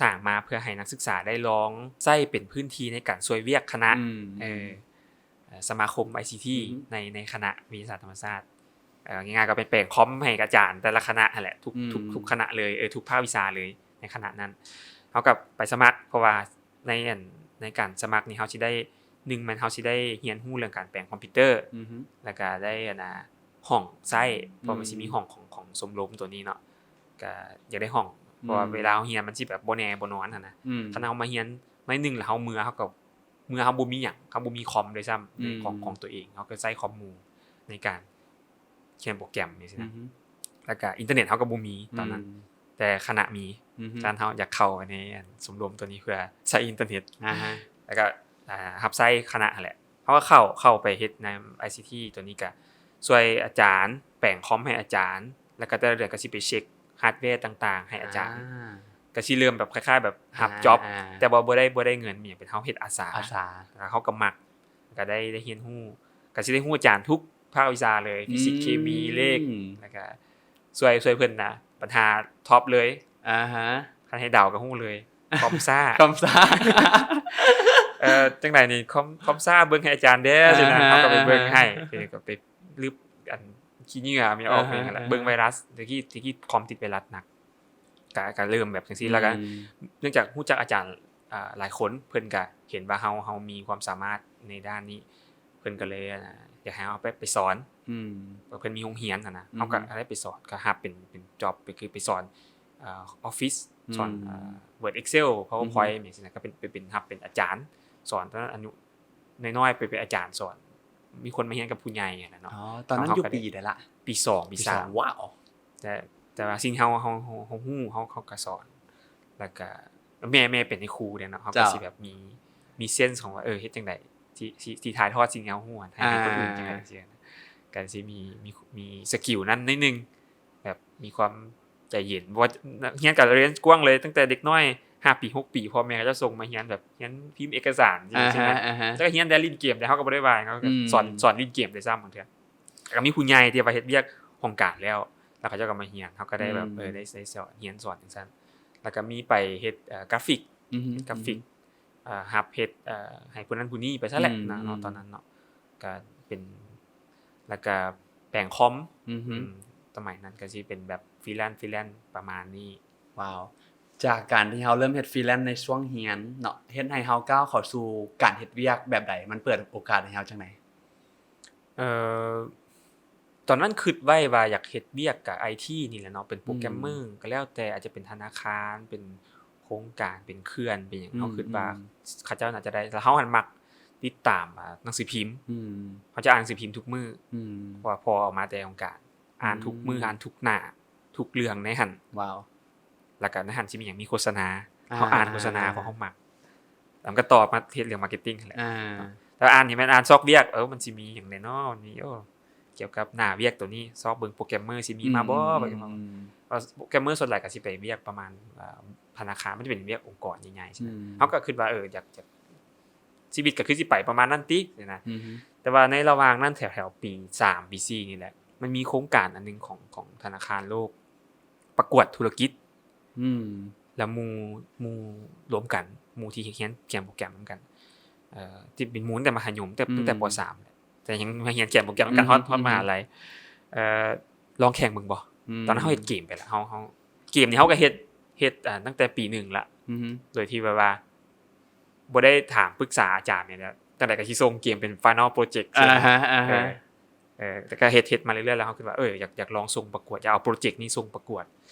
ສ້າງມາເພື່ອໃຫ້ນັກສຶກສາໄດ້ລອງໃຊ້ເປັນພື້ນທີ່ໃນການຊ່ວຍວຽກຄະນະ ອືມ ເອີ ເອີ ສະມາຄົມໄອຊີທີ ອືມ ໃນ ໃນຄະນະວິທະຍາສາດທຳມະຊາດ. ເອີ ງ່າຍໆ ກໍໄປແປງຄອມໃຫ້ອາຈານແຕ່ລະຄະນະຫັ້ນແຫຼະ ທຸກ ອືມ ທຸກ ທຸກຄະນະເລີຍ ເອີ ທຸກພາກວິຊາເລີຍໃນຄະນະນັ້ນ. ເຮົາກໍໄປສະໝັກ ເພາະວ່າໃນອັນ ໃນການສະໝັກນີ້ ເຮົາຊິໄດ້ ໜຶ່ງແມ່ນເຮົາຊິໄດ້ຮຽນຮູ້ເລື່ອງການແປງຄອມພິວເຕີ ອືຮຶ ແລ້ວກໍໄດ້ອັນນ່າ ຫ້ອງໃຊ້ ເພາະມັນ ອືມ ຊິມີຫ້ອງຂອງ ຂອງຊົມລົມຕົວນີ້ເນາະ ກໍຢາກໄດ້ຫ້ອງ ເພາະວ່າ ອືມ ເວລາເຮົາຮຽນມັນຊິແບບບໍ່ແນ່ບໍ່ນອນຫັ້ນນະ ອືມ ຄັນເຮົາມາຮຽນໜ້ອຍໜຶ່ງແລ້ວເຮົາເມືອ ເຮົາກໍ ເມື່ອເຮົາບໍ່ມີຫຍັງ ເຮົາບໍ່ມີຄອມດ້ວຍຊ້ຳ ອືມ ໃນຂອງ ຂອງຕົວເອງ ເຮົາກໍໃຊ້ຄອມໝູ່ໃນການຂຽນໂປຣແກຣມຈັ່ງຊີ້ນະ ອືຮຶ ແລ້ວກະອິນເຕີເນັດເຮົາກໍບໍ່ມີຕອນນັ້ນ ອືມ ແຕ່ຄະນະມີ ອືຮຶ ສະນັ້ນເຮົາຢາກເຂົ້າໄປໃນອັນຊົມລົມຕົວນີ້ເພື່ອໃຊ້ອິນເຕີເນັດ ອາຮະ ແລ້ວກະ ອ່າ ຮັບໃຊ້ຄະນະຫັ້ນແຫຼະ ເຮົາກໍເຂົ້າ ເຂົ້າໄປເຮັດໃນໄອຊີທີຕົວນີ້ ກະຊ່ວຍອາຈານ ແປງຄອມໃຫ້ອາຈານ ແລ້ວກໍແຕ່ລະເດືອນກໍຊິໄປເຊັກຮາດແວຕ່າງໆໃຫ້ອາຈານ ອາ ກໍຊິເລີ່ມແບບຄ້າຍໆແບບຮັບ ອາ ຈັອບ ອາ ແຕ່ວ່າບໍ່ໄດ້ ບໍ່ໄດ້ເງິນຫຍັງ ເປັນເຮົາເຮັດອາສາ ອາສາ ແລ້ວເຮົາກໍມັກ ກໍໄດ້ ໄດ້ຮຽນຮູ້ ກໍຊິໄດ້ຮູ້ອາຈານທຸກພາກວິຊາເລີຍ ຟີຊິກ ອືມ ເຄມີ ເລກ ແລ້ວກໍຊ່ວຍ ຊ່ວຍເພິ່ນນະ ບັນຫາທັອບເລີຍ ອາຮະ ຄັນໃຫ້ເດົາກໍຮູ້ເລີຍ ຄອມຊ້າ ຄອມຊ້າ ເອີ ຈັ່ງໃດນີ້ ຄອມ ຄອມຊ້າ ເບິ່ງໃຫ້ອາຈານແດ່ ອາຮະ ຊີ້ນະ ເຮົາກໍໄປເບິ່ງໃຫ້ ເອີ ກໍໄປລຶບອັນຂີ້ເຫຍື້ອມັນອອກ ອາຮະ ເບິ່ງຫັ້ນແຫຼະ ອາຮະ ເບິ່ງໄວຣັສ ແຕ່ກີ້ ແຕ່ກີ້ຄອມຕິດໄວຣັສໜັກ ກະ ກະເລີ່ມແບບຈັ່ງຊີ້ ອືມ ແລ້ວກະເນື່ອງຈາກຮູ້ຈັກອາຈານ ອ່າ ຫຼາຍຄົນ ເພິ່ນກະເຫັນວ່າເຮົາ ເຮົາມີຄວາມສາມາດໃນດ້ານນີ້ ເພິ່ນກະເລີຍ ອ່າ ຢາກໃຫ້ເຮົາໄປ ໄປສອນ ອືມ ເພິ່ນມີໂຮງຮຽນຫັ້ນນະ ອືມ ເຮົາກະໄດ້ໄປສອນ ກະຮັບເປັນ ເປັນ ເປັນຈັອບ ໄປ ຄືໄປສອນ ອ່າ ອອບຟິດ ສອນ ອືມ ອ່າ Word Excel PowerPoint ອືຮຶ ຈັ່ງຊີ້ນະ ກະເປັນ ເປັນ ເປັນ ຮັບເປັນອາຈານສອນ ຕອນນັ້ນອາຍຸ ນ້ອຍໆ ໄປເປັນອາຈານສອນ ມີຄົນມາຮຽນກັບຜູ້ໃຫຍ່ຫັ້ນນະເນາະ ອໍ ຕອນນັ້ນຢູ່ປີໃດລະ? ປີສອງ ປີສາມ ປີສາມ ວ້າວ ແຕ່ ແຕ່ວ່າສິ່ງທີ່ເຮົາ ເຮົາ ເຮົາ ເຮົາຮູ້ ເຮົາ ເຮົາກໍສອນ ແລ້ວກໍແມ່ ແມ່ເປັນໃນຄູເດ້ເນາະ ເຮົາກໍ ເຈົ້າ ຊິແບບມີ ມີເຊັນຂອງວ່າ ເອີ ເຮັດຈັ່ງໃດທີ່ ທີ່ ທີ່ຖ່າຍທອດສິ່ງທີ່ເຮົາຮູ້ຫັ້ນໃຫ້ ອ່າ ຄົນອື່ນຈັ່ງໃດ ຈັ່ງຊີ້ ກໍຊິມີ ມີ ມີສະກິວນັ້ນໜ້ອຍໜຶ່ງ ແບບມີຄວາມ ໃຈເຢັນ ບໍ່ວ່າຮຽນກໍເຣນກວ້າງເລີຍ ຕັ້ງແຕ່ເດັກນ້ອຍຫ້າປີ ຫົກປີ ພໍ່ແມ່ເຂົາເຈົ້າສົ່ງມາຮຽນແບບຮຽນພິມເອກະສານ ອາຮະ ຈັ່ງຊີ້ນະ ອາຮະ ແລ້ວກໍຮຽນແຕ່ຫຼິ້ນເກມ ແຕ່ເຮົາກໍບໍ່ໄດ້ວ່າ ເຮົາກໍ ອືມ ສອນ ສອນຫຼິ້ນເກມດ້ວຍຊ້ຳບາງເທື່ອ ແລ້ວກໍມີຜູ້ໃຫຍ່ທີ່ວ່າເຮັດວຽກຫ້ອງການແລ້ວ ແລ້ວເຂົາເຈົ້າກໍມາຮຽນ ເຮົາກໍໄດ້ແບບ ອືມ ເອີ ໄດ້ ໄດ້ສອນ ຮຽນສອນຈັ່ງຊັ້ນ ແລ້ວກໍມີໄປເຮັດ ເອີ ກຣາຟິກ ອືຮຶ ກຣາຟິກ ອືມ ເອີ ຮັບເຮັດ ເອີ ໃຫ້ຜູ້ນັ້ນຜູ້ນີ້ໄປຊັ້ນແຫຼະ ອືມ ນະເນາະ ອືມ ຕອນນັ້ນເນາະ ກໍເປັນ ແລ້ວກໍແປງຄອມ ອືຮຶ ອືມ ສະໄໝນັ້ນກໍຊິເປັນແບບຟຣີແລນ ຟຣີແລນປະມານນີ້. ວ້າວ ຈາກການທີ່ເຮົາເລີ່ມເຮັດຟຣີແລນໃນຊ່ວງຮຽນເນາະ ເຮັດໃຫ້ເຮົາກ້າວເຂົ້າສູ່ການເຮັດວຽກແບບໃດ? ມັນເປີດໂອກາດໃຫ້ເຮົາຈັ່ງໃດ? ເອີ ຕອນນັ້ນຄິດໄວ້ວ່າຢາກເຮັດວຽກກັບໄອທີນີ້ແຫຼະເນາະ ເປັນໂປຣແກຣມເມີ ອືມ ກໍແລ້ວແຕ່ ອາດຈະເປັນທະນາຄານ ເປັນໂຄງການ ເປັນເຂື່ອນ ເປັນຫຍັງ ອືມ ເຮົາຄິດວ່າ ອືມ ເຂົາເຈົ້າໜ້າຈະໄດ້ ແລ້ວເຮົາຫັ້ນມັກຕິດຕາມ ອາ ໜັງສືພິມ ອືມ ເຮົາຈະອ່ານໜັງສືພິມທຸກມື້ ອືມ ເພາະວ່າພໍ່ເອົາມາແຕ່ໂຮງການ ອ່ານທຸກມື້ ອືມ ອ່ານທຸກໜ້າ ທຸກເລື່ອງໃນຫັ້ນ ວ້າວ ແລ້ວກໍໃນຫັ້ນຊິມີຫຍັງ ມີໂຄສະນາ ອ່າ ເຮົາອ່ານໂຄສະນາ ອ່າ ເພາະເຮົາມັກ ແລ້ວມັນກໍຕໍ່ມາເຮັດເລື່ອງມາເກັດຕິງຫັ້ນແຫຼະ ອ່າ ແຕ່ວ່າອ່ານນີ້ແມ່ນອ່ານຊອກວຽກ ເອີ ມັນຊິມີຫຍັງແດ່ເນາະ ມັນມີ ໂອ້ ກ່ຽວກັບໜ້າວຽກໂຕນີ້ ຊອກເບິ່ງໂປຣແກຣມເມີຊິມີມາບໍ່ ອືມ ວ່າ ອືມ ວ່າໂປຣແກຣມເມີສ່ວນຫຼາຍກໍຊິໄປວຽກປະມານ ອ່າ ທະນາຄານ ມັນຈະເປັນວຽກອົງກອນໃຫຍ່ໆ ອືມ ເຮົາກໍຄິດວ່າ ເອີ ຢາກ ຢາກ ຊີວິດກໍຄືຊິໄປປະມານນັ້ນຕິ ຊີ້ນະ ອືຮຶ ແຕ່ວ່າໃນລະຫວ່າງນັ້ນ ແຖວໆປີສາມ ປີສີ່ນີ້ແຫຼະ ມັນມີໂຄງການອັນໜຶ່ງຂອງ ຂອງທະນາຄານໂລກ ປະກວດທຸລະກິດ ອືມ ແລ້ວໝູ່ ໝູ່ລວມກັນ ໝູ່ທີ່ຮຽນຂຽນໂປຣແກຣມນຳກັນ ເອີ ທີ່ເປັນໝູ່ຕັ້ງແຕ່ມັດທະຍົມ ແຕ່ ອືມ ຕັ້ງແຕ່ ປໍສາມ ແຕ່ຍັງມາຮຽນຂຽນໂປຣແກຣມນຳກັນ ອືມ ຮອດ ຮອດ ອືມ ມະຫາໄລ ເອີ ລອງແຂ່ງເບິ່ງບໍ່? ອືມ ຕອນນັ້ນເຮົາເຮັດເກມໄປແລ້ວ ເຮົາ ເຮົາ ເກມນີ້ເຮົາກໍເຮັດ ເຮັດ ອ່າ ຕັ້ງແຕ່ປີໜຶ່ງລະ ອືຮຶ ໂດຍທີ່ແບບວ່າ ບໍ່ໄດ້ຖາມປຶກສາອາຈານຫຍັງແລ້ວ ຈັ່ງໃດກໍຊິສົ່ງເກມເປັນ Final Project ຊີ້ນະ ອ່າຮະ ອ່າຮະ ເອີ ເອີ ແຕ່ກໍເຮັດ ເຮັດມາເລື້ອຍໆ ແລ້ວເຮົາຄິດວ່າ ເອີ ຢາກ ຢາກລອງສົ່ງປະກວດ ຢາກເອົາໂປຣເຈັກນີ້ສົ່ງປະກວດ.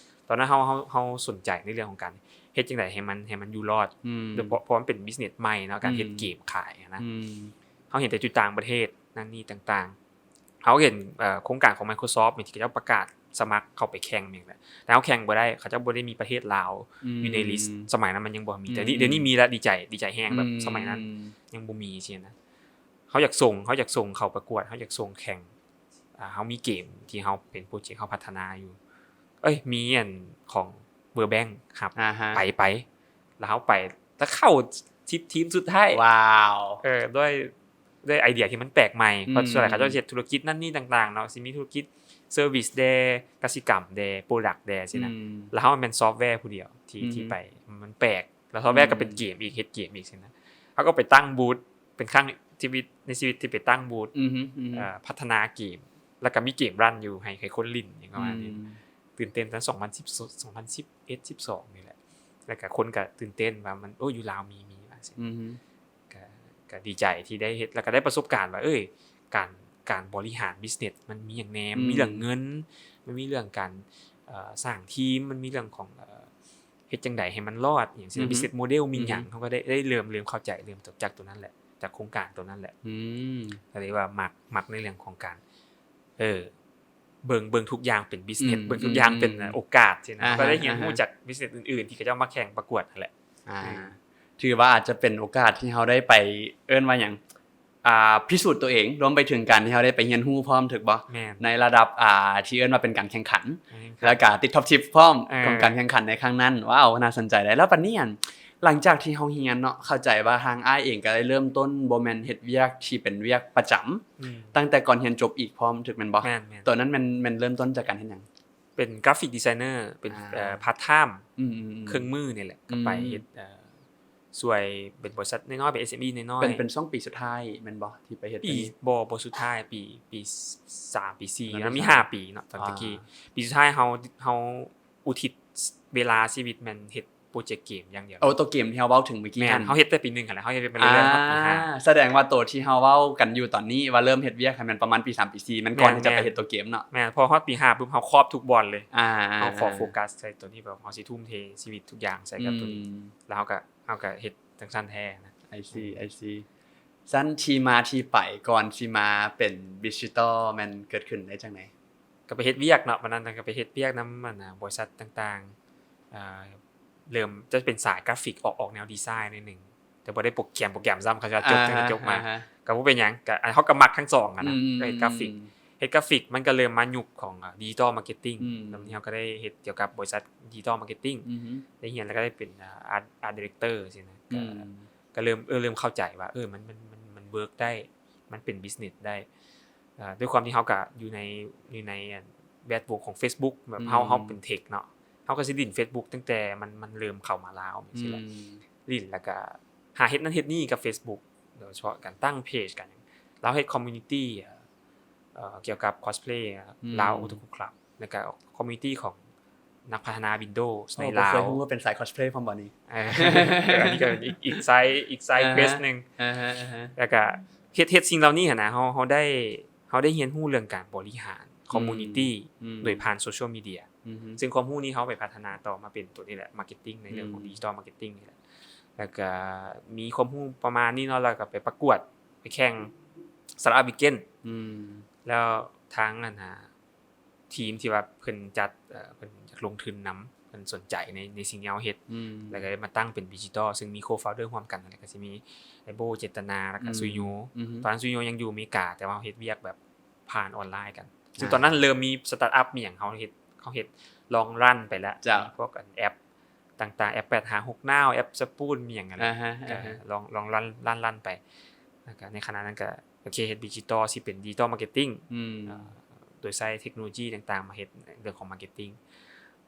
ຕອນນັ້ນເຮົາ ເຮົາ ເຮົາສົນໃຈໃນເລື່ອງຂອງການເຮັດຈັ່ງໃດໃຫ້ມັນ ໃຫ້ມັນຢູ່ລອດ ອືມ ໂດຍເພາະ ເພາະມັນເປັນບິສເນັດໃໝ່ເນາະ ການເຮັດ ອືມ ເກມຂາຍນະ ອືມ ເຮົາເຫັນແຕ່ຢູ່ຕ່າງປະເທດນັ້ນນີ້ຕ່າງໆ ເຮົາເຫັນ ເອີ ໂຄງການຂອງ Microsoft ທີ່ເຂົາເຈົ້າປະກາດ ສະໝັກເຂົ້າໄປແຂ່ງແມ່ນແຫຼະ ແຕ່ເຮົາແຂ່ງບໍ່ໄດ້ ເຂົາເຈົ້າບໍ່ໄດ້ມີປະເທດລາວ ອືມ ຢູ່ໃນລິສ ສະໄໝນັ້ນມັນຍັງບໍ່ມີ ອືມ ແຕ່ນີ້ ດຽວນີ້ມີລະ ດີໃຈ ດີໃຈແຮງ ແບບ ອືມ ສະໄໝນັ້ນຍັງບໍ່ມີຊີ້ນະ ເຮົາຢາກສົ່ງ ເຮົາຢາກສົ່ງເຂົ້າປະກວດ ເຮົາຢາກສົ່ງແຂ່ງ ອ່າ ເຮົາມີເກມທີ່ເຮົາເປັນໂປຣເຈັກເຮົາພັດທະນາຢູ່ ເອີຍ ມີອັນຂອງ World Bank ຮັບ ອາຮະ ໄປ ໄປ ແລ້ວເຮົາໄປ ແລ້ວເຂົ້າສິບທີມສຸດທ້າຍ ວ້າວ ເອີ ດ້ວຍ ດ້ວຍໄອເດຍທີ່ມັນແປກໃໝ່ ອືມ ເພາະສ່ວນຫຼາຍເຂົາເຈົ້າເຮັດທຸລະກິດນັ້ນນີ້ຕ່າງໆເນາະ ຊິມີທຸລະກິດ service ແດ່ ກະສິກຳແດ່ product ແດ່ຊີ້ນະ ອືມ ແລ້ວເຮົາແມ່ນຊອບແວຜູ້ດຽວທີ່ ອືຮຶ ທີ່ໄປ ມັນແປກ ແລ້ວຊອບແວ ອືມ ກໍເປັນເກມອີກ ເຮັດເກມອີກຊີ້ນະ ເຮົາກໍໄປຕັ້ງບູດ ເປັນຄັ້ງ ຊີວິດ ໃນຊີວິດທີ່ໄປຕັ້ງບູດ ອືຮຶ ອືຮຶ ເອີ ພັດທະນາເກມ ແລ້ວກໍມີເກມຣັນຢູ່ໃຫ້ ໃຫ້ຄົນຫຼິ້ນຫຍັງປະມານນີ້ ອືມ ຕື່ນເຕັ້ນຕອນສອງພັນສິບ ສອງພັນສິບເອັດ ສິບສອງນີ້ແຫຼະ ແລ້ວກໍຄົນກໍຕື່ນເຕັ້ນວ່າມັນ ໂອ້ ຢູ່ລາວມີ ມີວ່າຊີ້ ອືຮຶ ກໍ ກໍດີໃຈທີ່ໄດ້ເຮັດ ແລ້ວກໍໄດ້ປະສົບການວ່າ ເອີຍ ການ ການບໍລິຫານ business ມັນມີຫຍັງແດ່ ອືມ ມັນມີເລື່ອງເງິນ ມັນມີເລື່ອງການ ເອີ ສ້າງທີມ ມັນມີເລື່ອງຂອງ ເອີ ເຮັດຈັ່ງໃດໃຫ້ມັນລອດ ຫຍັງຊີ້ນະ ອືຮຶ business model ມີຫຍັງ ອືຮຶ ເຮົາກໍໄດ້ ໄດ້ເລີ່ມ ເລີ່ມເຂົ້າໃຈ ເລີ່ມຈາກຕົວນັ້ນແຫຼະ ຈາກໂຄງການຕົວນັ້ນແຫຼະ ອືມ ກໍເລີຍວ່າມັກ ມັກໃນເລື່ອງຂອງການ ເອີ ເບິ່ງ ເບິ່ງທຸກຢ່າງເປັນ business ອືມ ເບິ່ງທຸກຢ່າງເປັນ ອືມ ໂອກາດຊີ້ນະ ອາຮະ ກໍໄດ້ຮຽນຮູ້ ອາຮະ ຈາກ business ອື່ນໆ ທີ່ເຂົາເຈົ້າມາແຂ່ງປະກວດຫັ້ນແຫຼະ ອືມ ຖືວ່າອາດຈະເປັນໂອກາດທີ່ເຮົາໄດ້ໄປ ເອີ້ນວ່າຫຍັງ ອ່າ ພິສູດຕົວເອງ ລວມໄປເຖິງການທີ່ເຮົາໄດ້ໄປຮຽນຮູ້ພ້ອມ ຖືກບໍ່? ແມ່ນ ໃນລະດັບ ອ່າ ທີ່ເອີ້ນວ່າເປັນການແຂ່ງຂັນ ແມ່ນ ແລ້ວກໍຕິດ top ສິບພ້ອມ ເອີ ຂອງການແຂ່ງຂັນໃນຄັ້ງນັ້ນ. ວ້າວ ໜ້າສົນໃຈຫຼາຍ. ແລ້ວບັດນີ້ ຫຼັງຈາກທີ່ເຮົາຮຽນເນາະ ເຂົ້າໃຈວ່າທາງອ້າຍເອງກໍໄດ້ເລີ່ມຕົ້ນ ບໍ່ແມ່ນເຮັດວຽກທີ່ເປັນວຽກປະຈຳ ອືມ ຕັ້ງແຕ່ກ່ອນຮຽນຈົບອີກພ້ອມ ຖືກແມ່ນບໍ່? ແມ່ນໆ ຕອນນັ້ນແມ່ນ ແມ່ນເລີ່ມຕົ້ນຈາກການເຮັດຫຍັງ? ເປັນ graphic designer ເປັນ ອ່າ ເອີ part time ອືມໆໆ ເຄິ່ງມື້ນີ້ແຫຼະ ອືມ ກໍໄປເຮັດ ເອີ ຊ່ວຍເປັນບໍລິສັດນ້ອຍໆ ເປັນ ເອັສເອັມອີ ນ້ອຍໆ ເປັນ ເປັນຊ່ວງປີສຸດທ້າຍແມ່ນບໍ່ ທີ່ໄປເຮັດ? ປີ ປີນີ້ ບໍ່ ບໍ່ສຸດທ້າຍ ປີ ປີສາມ ປີສີ່ ແລ້ວມີຫ້າປີເນາະ ຕອນຕະກີ້ ອ່າ ປີສຸດທ້າຍເຮົາ ເຮົາອຸທິດເວລາຊີວິດແມ່ນເຮັດໂປຣເຈັກເກມຢ່າງດຽວ. ໂອ້ ໂຕເກມທີ່ເຮົາເວົ້າເຖິງເມື່ອກີ້ ແມ່ນ ຫັ້ນ ເຮົາເຮັດແຕ່ປີໜຶ່ງຫັ້ນແຫຼະ ເຮົາເຮັດໄປເລື້ອຍໆ ຮອດປີຫ້າ ອ່າ ສະແດງວ່າໂຕທີ່ເຮົາເວົ້າກັນຢູ່ຕອນນີ້ວ່າເລີ່ມເຮັດວຽກຫັ້ນແມ່ນປະມານປີສາມ ປີສີ່ ແມ່ນ ແມ່ນ ກ່ອນທີ່ຈະໄປເຮັດໂຕເກມເນາະ. ແມ່ນ ພໍຮອດປີຫ້າປຸບ ເຮົາຄອບທຸກບ່ອນເລີຍ ອ່າ ເຮົາຂໍໂຟກັສໃສ່ໂຕທີ່ແບບເຮົາຊິທຸ່ມເທຊີວິດທຸກຢ່າງໃສ່ກັບໂຕນີ້ ອືມ ແລ້ວເຮົາກໍ ເຮົາກໍເຮັດຈັ່ງຊັ້ນແທ້ນະ. I see I see. ຊັ້ນທີ່ມາທີ່ໄປກ່ອນຊິມາເປັນ Bigital ແມ່ນເກີດຂຶ້ນໄດ້ຈັ່ງໃດ? ກໍໄປເຮັດວຽກເນາະ ບັດນັ້ນກໍໄປເຮັດວຽກນຳ ອັນນ່າ ບໍລິສັດຕ່າງໆ ເອີ ເລີ່ມຈະເປັນສາຍກຣາຟິກ ອອກ ອອກແນວດີໄຊໜ້ອຍໜຶ່ງ ແຕ່ບໍ່ໄດ້ໂປຣແກຣມ ໂປຣແກຣມຊ້ຳ ເຂົາຈະຈົບ ອ່າຮະ ຈົບມາ ອ່າຮະ ກໍບໍ່ເປັນຫຍັງ ກໍ ເຮົາກໍມັກທັງສອງຫັ້ນນະ ອືມ ກໍເຮັດກຣາຟິກ ເຮັດກຣາຟິກ ມັນກໍເລີ່ມມາຍຸກຂອງ ເອີ ດິຈິຕອນມາເກັດຕິ້ງ ອືມ ແລ້ວມັນ ເຮົາກໍໄດ້ເຮັດກ່ຽວກັບບໍລິສັດດິຈິຕອນມາເກັດຕິ້ງ ອືຮຶ ໄດ້ຮຽນ ແລ້ວກໍໄດ້ເປັນ ເອີ Art Art Director ຊີ້ນະ ອືມ ກໍ ກໍເລີ່ມ ເອີ ເລີ່ມເຂົ້າໃຈວ່າ ເອີ ມັນ ມັນ ມັນ ມັນເວີກໄດ້ ມັນເປັນ business ໄດ້ ເອີ ດ້ວຍຄວາມທີ່ເຮົາກໍຢູ່ໃນ ຢູ່ໃນ ອັນ ແວດວົງຂອງ Facebook ແບບເຮົາ ອືມ ເຮົາເປັນ tech ເນາະ ເຮົາກໍຊິຫຼິ້ນ Facebook ຕັ້ງແຕ່ມັນ ມັນເລີ່ມເຂົ້າມາລາວ ອືມ ຊີ້ແຫຼະ ຫຼິ້ນ ແລ້ວກໍຫາເຮັດນັ້ນເຮັດນີ້ກັບ Facebook ໂດຍສະເພາະການຕັ້ງ page ກັນ ແລ້ວເຮັດ community ເອີ ກ່ຽວກັບ cosplay ອືມ Lao Otaku Club ແລ້ວກໍ community ຂອງ ນັກພັດທະນາ Windows ໃນລາວ. ໂອ້ ບໍ່ເຄີຍຮູ້ວ່າເປັນສາຍ cosplay ພ້ອມບໍ່ນີ້? ເອີ ອັນນີ້ກໍເປັນອີກ ອີກ side ອີກ side quest ໜຶ່ງ ອ່າຮະ ແລ້ວກໍເຮັດ ເຮັດສິ່ງເຫຼົ່ານີ້ຫັ້ນນະ ເຮົາ ເຮົາໄດ້ ເຮົາໄດ້ຮຽນຮູ້ເລື່ອງການບໍລິຫານ community ອືມ ໂດຍຜ່ານ social media ອືຮຶ ຊຶ່ງຄວາມຮູ້ນີ້ເຮົາໄປພັດທະນາຕໍ່ມາເປັນໂຕນີ້ແຫຼະ marketing ໃນເລື່ອງຂອງ ອືມ digital marketing ນີ້ແຫຼະ ແລ້ວກໍມີຄວາມຮູ້ປະມານນີ້ເນາະ ແລ້ວກໍໄປປະກວດ ໄປແຂ່ງ Startup Weekend ອືມ ແລ້ວທາງ ອັນນ່າ ທີມທີ່ວ່າເພິ່ນຈັດ ເອີ ເພິ່ນຢາກລົງທຶນນຳ ເພິ່ນສົນໃຈໃນ ໃນສິ່ງທີ່ເຮົາເຮັດ ອືມ ແລ້ວກໍໄດ້ມາຕັ້ງເປັນ Bigital ຊຶ່ງມີ co-founder ຮ່ວມກັນ ແລ້ວກໍຊິມີໄອ້ໂບ ເຈດຕະນາ ແລ້ວກໍ ອືມ ຊຸຍໂຍ ອືຮຶ ຕອນນັ້ນຊຸຍໂຍຍັງຢູ່ອາເມລິກາ ແຕ່ວ່າເຮົາເຮັດວຽກແບບຜ່ານອອນລາຍກັນ ອ່າ ຊຶ່ງຕອນນັ້ນເລີ່ມມີ startup ມີຫຍັງ ເຮົາເຮັດ ເຮົາເຮັດລອງຣັນໄປແລ້ວ ເຈົ້າ ມີພວກ ອັນ ແອັບຕ່າງໆ ແອັບ ແປດຫ້າຫົກ Now ແອັບ Spoon ມີຫຍັງຫັ້ນແຫຼະ ອ່າຮະ ກໍ ອ່າຮະ ລອງ ລອງຣັນ ຣັນ ຣັນໄປ ແລ້ວກໍໃນຂະນະນັ້ນກໍ ໂອເຄ ເຮັດ digital ຊິເປັນ digital marketing ອືມ ເອີ ໂດຍໃຊ້ເທັກໂນໂລຢີຕ່າງໆ ມາເຮັດເລື່ອງຂອງ marketing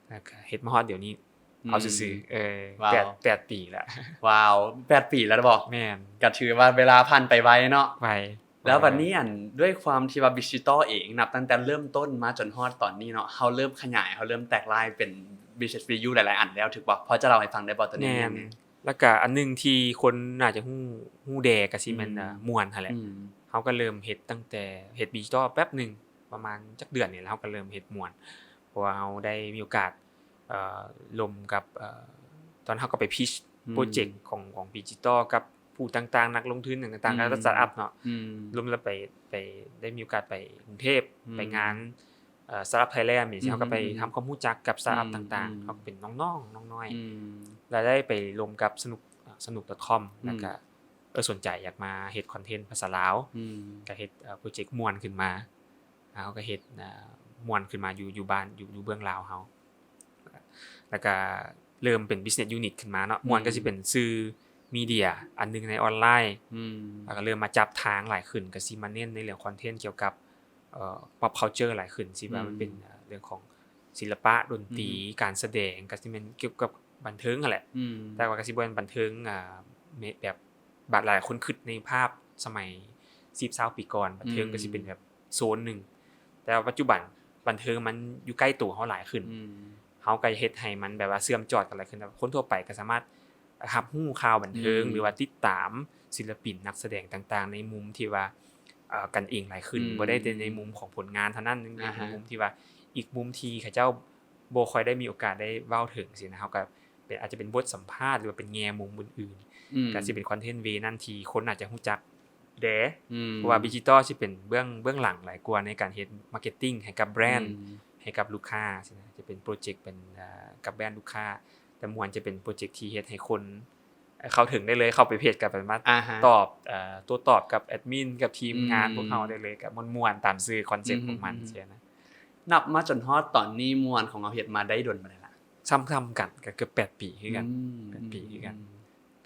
ແລ້ວກໍເຮັດມາຮອດດຽວນີ້ ອືມ ເອົາຊື່ໆ ເອີ ວ້າວ ແປດ ແປດປີແລ້ວ ວ້າວ ແປດປີແລ້ວບໍ? ແມ່ນ ກໍຖືວ່າເວລາຜ່ານໄປໄວເນາະ ໄວ ແລ້ວບັດນີ້ ອັນ ດ້ວຍຄວາມທີ່ວ່າ Bigital ເອງ ນັບຕັ້ງແຕ່ເລີ່ມຕົ້ນມາຈົນຮອດຕອນນີ້ເນາະ ເຮົາເລີ່ມຂະຫຍາຍ ເຮົາເລີ່ມແຕກລາຍເປັນ Business View ຫຼາຍໆ ອັນແລ້ວ ຖືກບໍ່? ພໍຈະເລົ່າໃຫ້ຟັງໄດ້ບໍ່ ໂຕນີ້? ແມ່ນ ອັນໜຶ່ງທີ່ຄົນໜ້າຈະຮູ້ ຮູ້ແດ່ກໍຊິແມ່ນ ອືມ ເອີ ມ່ວນຫັ້ນແຫຼະ ອືມ ເຮົາກໍເລີ່ມເຮັດຕັ້ງແຕ່ເຮັດດິຈິຕອນແປັບໜຶ່ງ ປະມານຈັກເດືອນນີ້ແຫຼະ ເຮົາກໍເລີ່ມເຮັດມ່ວນ ເພາະວ່າເຮົາໄດ້ມີໂອກາດ ເອີ ລົມກັບ ເອີ ຕອນເຮົາກໍໄປ pitch ອືມ ໂປຣເຈັກຂອງ ຂອງດິຈິຕອນກັບຜູ້ຕ່າງໆ ນັກລົງທຶນຫຍັງຕ່າງໆ ອືມ ກັບສະຕາດອັບເນາະ ອືມ ລົມແລ້ວໄປ ໄປ ໄດ້ມີໂອກາດໄປກຸງເທບ ອືມ ໄປງານ ເອີ Startup Thailand ນີ້ ອືມ ເຮົາກໍໄປ ອືມ ທຳຄວາມຮູ້ຈັກກັບ Startup ອືມ ຕ່າງໆ ອືມ ເຮົາກໍເປັນນ້ອງໆ ນ້ອງໆ ອືມ ແລ້ວໄດ້ໄປລົມກັບ Sanook Sanook.com ອືມ ແລ້ວກໍ ເອີ ສົນໃຈຢາກມາເຮັດຄອນເທັນພາສາລາວ ອືມ ກໍເຮັດ ເອີ ໂປຣເຈັກມ່ວນຂຶ້ນມາ ເຮົາກໍເຮັດ ເອີ ມ່ວນຂຶ້ນມາຢູ່ ຢູ່ບ້ານ ຢູ່ ຢູ່ເບື້ອງລາວເຮົາ ແລ້ວກໍເລີ່ມເປັນ business unit ຂຶ້ນມາເນາະ ອືມ ມ່ວນກໍຊິເປັນສື່ມີເດຍອັນໜຶ່ງໃນອອນລາຍ ອືມ ແລ້ວກໍເລີ່ມມາຈັບທາງຫຼາຍຂຶ້ນ ກໍຊິມາເນັ້ນໃນເລື່ອງຄອນເທັນກ່ຽວກັບ ເອີ pop culture ຫຼາຍຂຶ້ນ ຊິວ່າ ອືມ ມັນເປັນ ເອີ ເລື່ອງຂອງສິລະປະ ດົນຕີ ອືມ ການສະແດງ ກໍຊິແມ່ນກ່ຽວກັບບັນເທີງຫັ້ນແຫຼະ ອືມ ແຕ່ວ່າກໍຊິບໍ່ແມ່ນບັນເທີງ ອາ ແບບ ບາດຫຼາຍຄົນຄິດໃນພາບສະໄໝສິບ ຊາວປີກ່ອນ ບັນເທີງ ອືມ ກໍຊິເປັນແບບໂຊນໜຶ່ງ ແຕ່ວ່າປັດຈຸບັນບັນເທີງມັນຢູ່ໃກ້ໂຕເຮົາຫຼາຍຂຶ້ນ ອືມ ເຮົາກໍເຮັດໃຫ້ມັນແບບວ່າເຊື່ອມຈອດກັນຫຼາຍຂຶ້ນ ແບບຄົນທົ່ວໄປກໍສາມາດຮັບຮູ້ຂ່າວບັນເທີງ ອືມ ຫຼືວ່າຕິດຕາມສິລະປິນນັກສະແດງຕ່າງໆ ໃນມຸມທີ່ວ່າ ເອີ ກັນເອງຫຼາຍຂຶ້ນ ອືມ ບໍ່ໄດ້ແຕ່ໃນມຸມຂອງຜົນງານເທົ່ານັ້ນ ຍັງມີ ອາຮະ ໃນມຸມທີ່ວ່າ ອີກມຸມທີ່ເຂົາເຈົ້າບໍ່ຄ່ອຍໄດ້ມີໂອກາດໄດ້ເວົ້າເຖິງຊີ້ນະ ເຮົາກໍ ເປັນ ອາດຈະເປັນບົດສຳພາດ ຫຼືວ່າເປັນແງ່ມຸມອື່ນໆ ອືມ ກໍຊິເປັນຄອນເທັນເວນັ້ນທີ່ຄົນອາດຈະຮູ້ຈັກແດ່ ອືມ ເພາະວ່າ Digital ຊິເປັນເບື້ອງ ເບື້ອງຫຼັງຫຼາຍກວ່າໃນການເຮັດ marketing ໃຫ້ກັບແບຣນ ອືມ ໃຫ້ກັບລູກຄ້າຊີ້ນະ ຈະເປັນໂປຣເຈັກເປັນ ເອີ ກັບແບຣນລູກຄ້າ ແຕ່ມ່ວນຈະເປັນໂປຣເຈັກທີ່ເຮັດໃຫ້ຄົນເຂົ້າເຖິງໄດ້ເລີຍ ເຂົ້າໄປເພຈກໍສາມາດ ອາຮະ ຕອບ ເອີ ໂຕ້ຕອບກັບແອດມິນ ກັບທີມງານ ອືມ ພວກເຮົາໄດ້ເລີຍ ກໍມ່ວນໆ ຕາມຊື່ຄອນເຊັບ ອືມ ຂອງມັນ ອືມ ຊີ້ນະ. ນັບມາຈົນຮອດຕອນນີ້ ມ່ວນຂອງເຮົາເຮັດມາໄດ້ດົນປານໃດລະ? ສ່ຳໆກັນ ກໍເກືອບແປດປີຄືກັນ ອືມ ແປດປີຄືກັນ ອືມ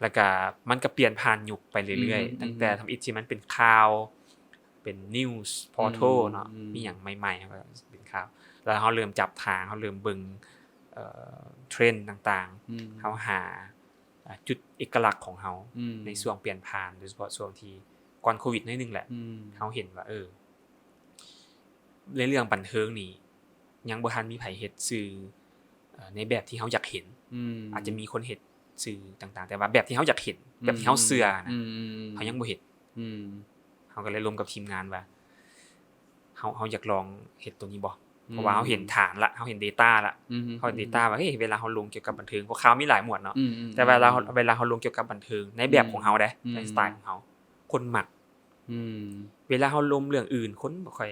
ແລ້ວກໍມັນກໍປ່ຽນຜ່ານຍຸກໄປເລື້ອຍໆ ອືມ ຕັ້ງແຕ່ທຳອິດທີ່ມັນເປັນຂ່າວ ເປັນ news portal ອືມ ເນາະ ອືມ ມີຫຍັງໃໝ່ໆ ເຮົາກໍເປັນຂ່າວ ແລ້ວເຮົາເລີ່ມຈັບທາງ ເຮົາເລີ່ມເບິ່ງ ເອີ ເທຣນຕ່າງໆ ອືມ ເຮົາຫາ ອາ ຈຸດເອກະລັກຂອງເຮົາ ອືມ ໃນຊ່ວງປ່ຽນຜ່ານ ໂດຍສະເພາະຊ່ວງທີ່ກ່ອນໂຄວິດໜ້ອຍໜຶ່ງແຫຼະ ອືມ ເຮົາເຫັນວ່າ ເອີ ໃນເລື່ອງບັນເທີງນີ້ ຍັງບໍ່ທັນມີໃຜເຮັດສື່ ເອີ ໃນແບບທີ່ເຮົາຢາກເຫັນ ອືມ ອາດຈະມີຄົນເຮັດສື່ຕ່າງໆ ແຕ່ວ່າແບບທີ່ເຮົາຢາກເຫັນ ອືມ ແບບທີ່ເຮົາເຊື່ອນະ ອືມ ເຮົາຍັງບໍ່ເຫັນ ອືມ ເຮົາກໍເລີຍລົມກັບທີມງານວ່າ ເຮົາ ເຮົາຢາກລອງເຮັດໂຕນີ້ບໍ່? ອືມ ເພາະວ່າເຮົາເຫັນຖານລະ ເຮົາເຫັນ data ລະ ອືມ ເຮົາເຫັນ data ວ່າ ເຮີ້ຍ ເວລາເຮົາລົງກ່ຽວກັບບັນເທີງ ເພາະຂ່າວມີຫຼາຍໝວດເນາະ ອືມ ແຕ່ເວລາເຮົາ ອວລາເຮົາລົງກ່ຽວກັບບັນເທີງ ໃນແບບຂອງເຮົາເດ້ ອືມ ໃນສະໄຕຂອງເຮົາ ຄົນມັກ ອືມ ເວລາເຮົາລົມເລື່ອງອື່ນ ຄົນບໍ່ຄ່ອຍ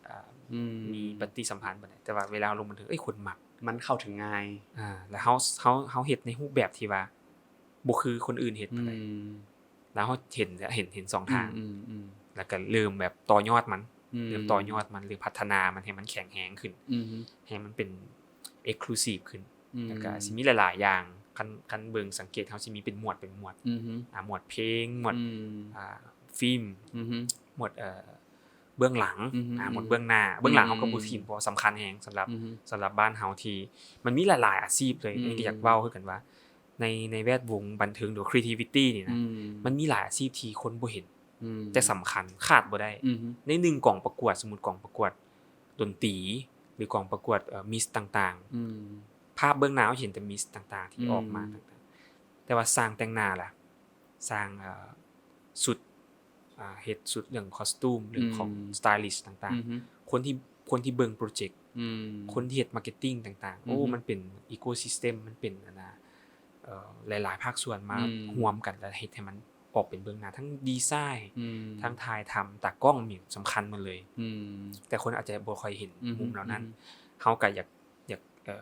ອາ ອືມ ມີປະຕິສຳພັນປານໃດ ແຕ່ວ່າເວລາເຮົາລົມບັນເທີງ ເອີຍ ຄົນມັກ ມັນເຂົ້າເຖິງງ່າຍ ອາ ແລ້ວເຮົາ ເຮົາ ເຮົາເຮັດໃນຮູບແບບທີ່ວ່າບໍ່ຄືຄົນອື່ນເຮັດປານໃດ ອືມ ແລ້ວເຮົາເຫັນ ເຫັນ ເຫັນສອງທາງ ອືມ ອືມ ແລ້ວກໍເລີ່ມແບບຕໍ່ຍອດມັນ ອືມ ເລີ່ມຕໍ່ຍອດມັນ ຫຼື ພັດທະນາມັນໃຫ້ມັນແຂງແຮງຂຶ້ນ ອືມ ໃຫ້ມັນເປັນ exclusive ຂຶ້ນ ອືມ ແລ້ວກໍຊິມີຫຼາຍໆຢ່າງ ຄັນ ຄັນເບິ່ງສັງເກດ ເຮົາຊິມີເປັນໝວດ ເປັນໝວດ ອືມ ອາ ໝວດເພງ ໝວດ ອືມ ອາ ຟິມ ອືມ ໝວດ ເອີ ເບື້ອງຫຼັງ ອືມ ອາ ໝວດເບື້ອງໜ້າ ອືມ ເບື້ອງຫຼັງເຮົາກໍບໍ່ຖິ້ມ ເພາະວ່າສຳຄັນແຮງສຳລັບ ອືມ ສຳລັບບ້ານເຮົາ ທີ່ມັນມີຫຼາຍໆອາຊີບເລີຍ ອືມ ອັນນີ້ກໍຢາກເວົ້າຄືກັນວ່າ ໃນ ໃນແວດວົງບັນເທີງ ຫຼື creativity ນີ້ນະ ອືມ ມັນມີຫຼາຍອາຊີບທີ່ຄົນບໍ່ເຫັນ ອືມ ແຕ່ສຳຄັນ ຂາດບໍ່ໄດ້ ອືມ ໃນໜຶ່ງກອງປະກວດ ສົມມຸດກອງປະກວດດົນຕີ ຫຼື ກອງປະກວດ ເອີ Miss ຕ່າງໆ ອືມ ພາບເບື້ອງໜ້າເຮົາເຫັນແຕ່ Miss ຕ່າງໆ ທີ່ ອືມ ອອກມາຕ່າງໆ ແຕ່ວ່າຊ່າງແຕ່ງໜ້າລະ ຊ່າງ ເອີ ຊຸດ ອ່າ ເຮັດຊຸດເລື່ອງ costume ເລື່ອງຂອງ ອືມ stylist ຕ່າງໆ ອືມ ຄົນທີ່ ຄົນທີ່ເບິ່ງໂປຣເຈັກ ອືມ ຄົນທີ່ເຮັດ marketing ຕ່າງໆ ອືມ ໂອ້ ມັນເປັນ ecosystem ມັນເປັນ ອັນນ່າ ເອີ ຫຼາຍໆພາກສ່ວນມາ ອືມ ຮ່ວມກັນ ແລ້ວເຮັດໃຫ້ມັນອອກເປັນເບື້ອງໜ້າ ທັງດີໄຊ ອືມ ທັງຖ່າຍທຳ ຕາກ້ອງ ມີ ສຳຄັນໝົດເລີຍ ອືມ ແຕ່ຄົນອາດຈະບໍ່ຄ່ອຍເຫັນ ອືມ ມຸມເຫຼົ່ານັ້ນ ອືມ ເຮົາກໍຢາກ ຢາກ ເອີ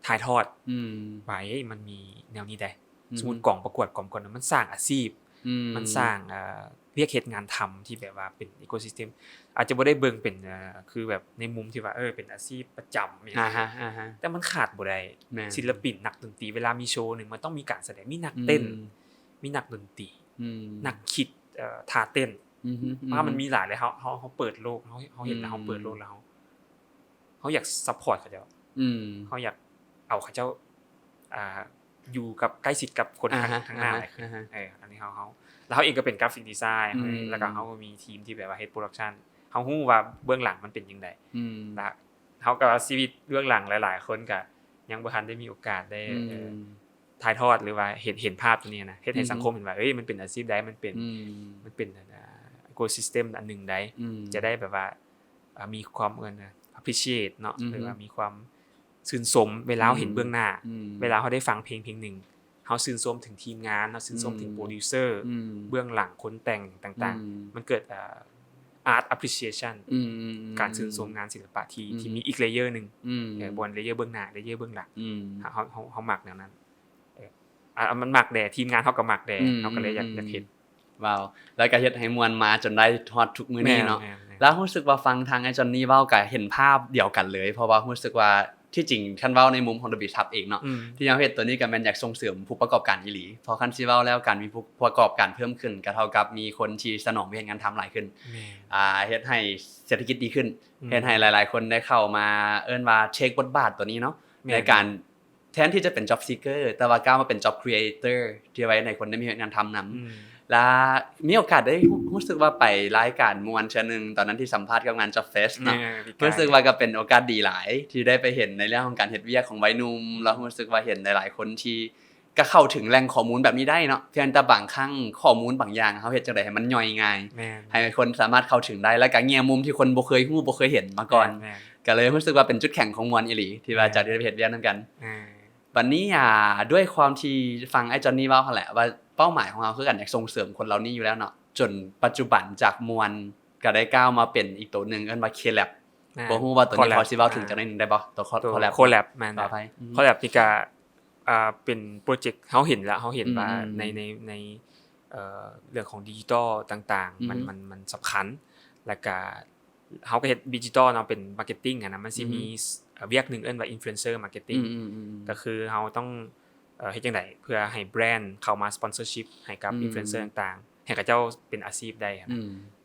ຖ່າຍທອດ ອືມ ວ່າ ເອີ ມັນມີແນວນີ້ໄດ໋ ອືມ ສົມມຸດກອງປະກວດ ກອງປະກວດ ມັນສ້າງອາຊີບ ອືມ ມັນສ້າງ ເອີ ວຽກເຮັດງານທຳທີ່ແບບວ່າເປັນ ecosystem ອາດຈະບໍ່ໄດ້ເບິ່ງເປັນ ເອີ ຄືແບບໃນມຸມທີ່ວ່າ ເອີ ເປັນອາຊີບປະຈຳ ອາຮະ ອາຮະ ແຕ່ມັນຂາດບໍ່ໄດ້ ແມ່ນ ສິນລະປິນ ນັກດົນຕີ ເວລາມີໂຊໜຶ່ງ ມັນຕ້ອງມີການສະແດງ ມີນັກເຕັ້ນ ອືມ ມີນັກດົນຕີ ອືມ ນັກຄິດ ເອີ ທ່າເຕັ້ນ ອືຮຶ ເພາະວ່າມັນ ອືຮຶ ມີຫຼາຍເລີຍ ເຮົາ ເຮົາ ເຮົາເປີດໂລກ ເຮົາ ເຮົາເຫັນແລ້ວ ອືມ ເຮົາເປີດໂລກແລ້ວ ເຮົາ ເຮົາຢາກ support ເຂົາເຈົ້າ ອືມ ເຮົາຢາກເອົາເຂົາເຈົ້າ ອ່າ ຢູ່ກັບ ໃກ້ຊິດກັບຄົນ ອ່າຮະ ທາງ ທາງໜ້າ ອ່າຮະ ຫຼາຍຂຶ້ນ ອ່າຮະ ເອີ ອັນນີ້ເຮົາ ເຮົາ ແລ້ວເຮົາເອງກໍເປັນກຣາຟິກດີໄຊ ອືມ ແລ້ວກໍເຮົາກໍມີທີມທີ່ແບບວ່າເຮັດໂປຣດັກຊັນ ເຮົາຮູ້ວ່າເບື້ອງຫຼັງມັນເປັນຈັ່ງໃດ ອືມ ແລ້ວເຮົາກໍວ່າຊີວິດເບື້ອງຫຼັງຫຼາຍໆຄົນກໍຍັງບໍ່ທັນໄດ້ມີໂອກາດໄດ້ ອືມ ເອີ ຖ່າຍທອດ ຫຼືວ່າເຫັນ ເຫັນພາບຕົວນີ້ນະ ເຮັດໃຫ້ ອືຮຶ ສັງຄົມເຫັນວ່າ ເອີຍ ມັນເປັນອາຊີບໃດ ມັນເປັນ ອືມ ມັນເປັນ ອ່າ ecosystem ອັນໜຶ່ງໃດ ອືມ ຈະໄດ້ແບບວ່າ ອ່າ ມີຄວາມ ເອີ້ນ appreciate ເນາະ ອືຮຶ ຫຼືວ່າມີຄວາມຊື່ນຊົມ ເວລາເຮົາເຫັນ ອືມ ເບື້ອງໜ້າ ອືມ ເວລາເຮົາໄດ້ຟັງເພງເພງໜຶ່ງ ເຮົາຊື່ນຊົມເຖິງທີມງານ ເຮົາຊື່ນຊົມເຖິງ ອືມ ໂປຣດິວເຊີ ອືມ ເບື້ອງຫຼັງ ຄົນແຕ່ງຕ່າງໆ ອືມ ມັນເກີດ ອ່າ art appreciation ອືມ ການຊື່ນຊົມງານສິລະປະທີ່ ອືມ ທີ່ມີອີກ layer ໜຶ່ງ ອືມ ເອີ ບໍ່ layer ເບື້ອງໜ້າ layer ເບື້ອງຫຼັງ ອືມ ເຮົາເຮົາເຮົາມັກແນວນັ້ນ ເອີ ອາ ມັນມັກແດ່ ທີມງານເຮົາກໍມັກແດ່ ອືມ ເຮົາກໍເລີຍຢາກ ອືມ ຢາກເຮັດ ວ້າວ ແລ້ວກໍເຮັດໃຫ້ມ່ວນມາຈົນໄດ້ຮອດທຸກມື້ນີ້ເນາະ ແມ່ນໆໆ ແລ້ວຮູ້ສຶກວ່າຟັງທາງອ້າຍຈອນນີເວົ້າກໍເຫັນພາບດຽວກັນເລີຍ ເພາະວ່າຮູ້ສຶກວ່າທີ່ຈິງຄັນເວົ້າໃນມຸມຂອງ The Beat Hub ເອງເນາະ ອືມ ທີ່ເຮົາເຮັດໂຕນີ້ກໍແມ່ນຢາກສົ່ງເສີມຜູ້ປະກອບການອີ່ຫຼີ ເພາະຄັນຊິເວົ້າແລ້ວການມີຜູ້ປະກອບການເພີ່ມຂຶ້ນ ກໍເທົ່າກັບມີຄົນທີ່ສະໜອງວຽກງານທຳຫຼາຍຂຶ້ນ ແມ່ນ ອ່າ ເຮັດໃຫ້ເສດຖະກິດດີຂຶ້ນ ອືມ ເຮັດໃຫ້ຫຼາຍໆຄົນໄດ້ເຂົ້າມາ ເອີ້ນວ່າ take ບົດບາດໂຕນີ້ເນາະ ແມ່ນ ໃນການ ແທນທີ່ຈະເປັນ job seeker ແຕ່ວ່າກ້າວມາເປັນ job creator ທີ່ເຮັດໃຫ້ຄົນໄດ້ມີວຽກງານທຳນຳ ອືມ ແລະ ມີໂອກາດໄດ້ຮູ້ ຮູ້ສຶກວ່າໄປລາຍການມ່ວນເທື່ອໜຶ່ງ ຕອນນັ້ນທີ່ສຳພາດກັບງານ Job Fest ເນາະ ແມ່ນ ຮູ້ສຶກວ່າກໍເປັນໂອກາດດີຫຼາຍ ທີ່ໄດ້ໄປເຫັນໃນເລື່ອງຂອງການເຮັດວຽກຂອງໄວໜຸ່ມ ແລ້ວຮູ້ສຶກວ່າເຫັນຫຼາຍໆຄົນທີ່ກໍເຂົ້າເຖິງແຫຼ່ງຂໍ້ມູນແບບນີ້ໄດ້ເນາະ ພຽງແຕ່ບາງຄັ້ງຂໍ້ມູນບາງຢ່າງເຮົາເຮັດຈັ່ງໃດໃຫ້ມັນຍ່ອຍງ່າຍ ແມ່ນ ໃຫ້ຄົນສາມາດເຂົ້າເຖິງໄດ້ ແລ້ວກໍແງ່ມຸມທີ່ຄົນບໍ່ເຄີຍຮູ້ບໍ່ເຄີຍເຫັນມາກ່ອນ ແມ່ນໆ ກໍເລີຍຮູ້ສຶກວ່າເປັນຈຸດແຂງຂອງມ່ວນອີ່ຫຼີ ທີ່ວ່າ ແມ່ນ ຈາກທີ່ໄດ້ໄປເຮັດວຽກນຳກັນ ອ່າ ບັດນີ້ ອ່າ ດ້ວຍຄວາມທີ່ຟັງອ້າຍຈອນນີເວົ້າຫັ້ນແຫຼະ ວ່າເປົ້າໝາຍຂອງເຮົາຄືກັນ ຢາກສົ່ງເສີມຄົນເຫຼົ່ານີ້ຢູ່ແລ້ວເນາະ ຈົນປັດຈຸບັນຈາກມ່ວນກໍໄດ້ກ້າວມາເປັນອີກໂຕໜຶ່ງ ເອີ້ນວ່າ K-Lab ອ່າ ບໍ່ຮູ້ວ່າໂຕນີ້ Collab ພໍຊິເວົ້າເຖິງ ອ່າ ຈັກໜ້ອຍໜຶ່ງໄດ້ບໍ່? ໂຕ Co- ໂຕ Collab Collab ແມ່ນ ຂໍອະໄພ ອືມ Collab ນີ້ກະ ອ່າ ເປັນໂປຣເຈັກ ເຮົາເຫັນລະ ເຮົາເຫັນວ່າ ອືມ ໃນ ໃນ ໃນ ເອີ ເລື່ອງຂອງດິຈິຕອນຕ່າງໆ ມັນ ອືຮຶ ມັນ ມັນສຳຄັນ ແລ້ວກະ ເຮົາກໍເຮັດດິຈິຕອນເນາະ ເປັນ marketing ຫັ້ນນະ ມັນຊິມີ ອືຮຶ ເອີ ວຽກໜຶ່ງເອີ້ນວ່າ influencer marketing ອືມໆໆ ກໍຄືເຮົາຕ້ອງ ເອີ ເຮັດຈັ່ງໃດເພື່ອໃຫ້ແບຣນເຂົ້າມາ sponsorship ໃຫ້ກັບ ອືມ influencer ຕ່າງໆ ໃຫ້ເຂົາເຈົ້າເປັນອາຊີບໄດ້ຫັ້ນນະ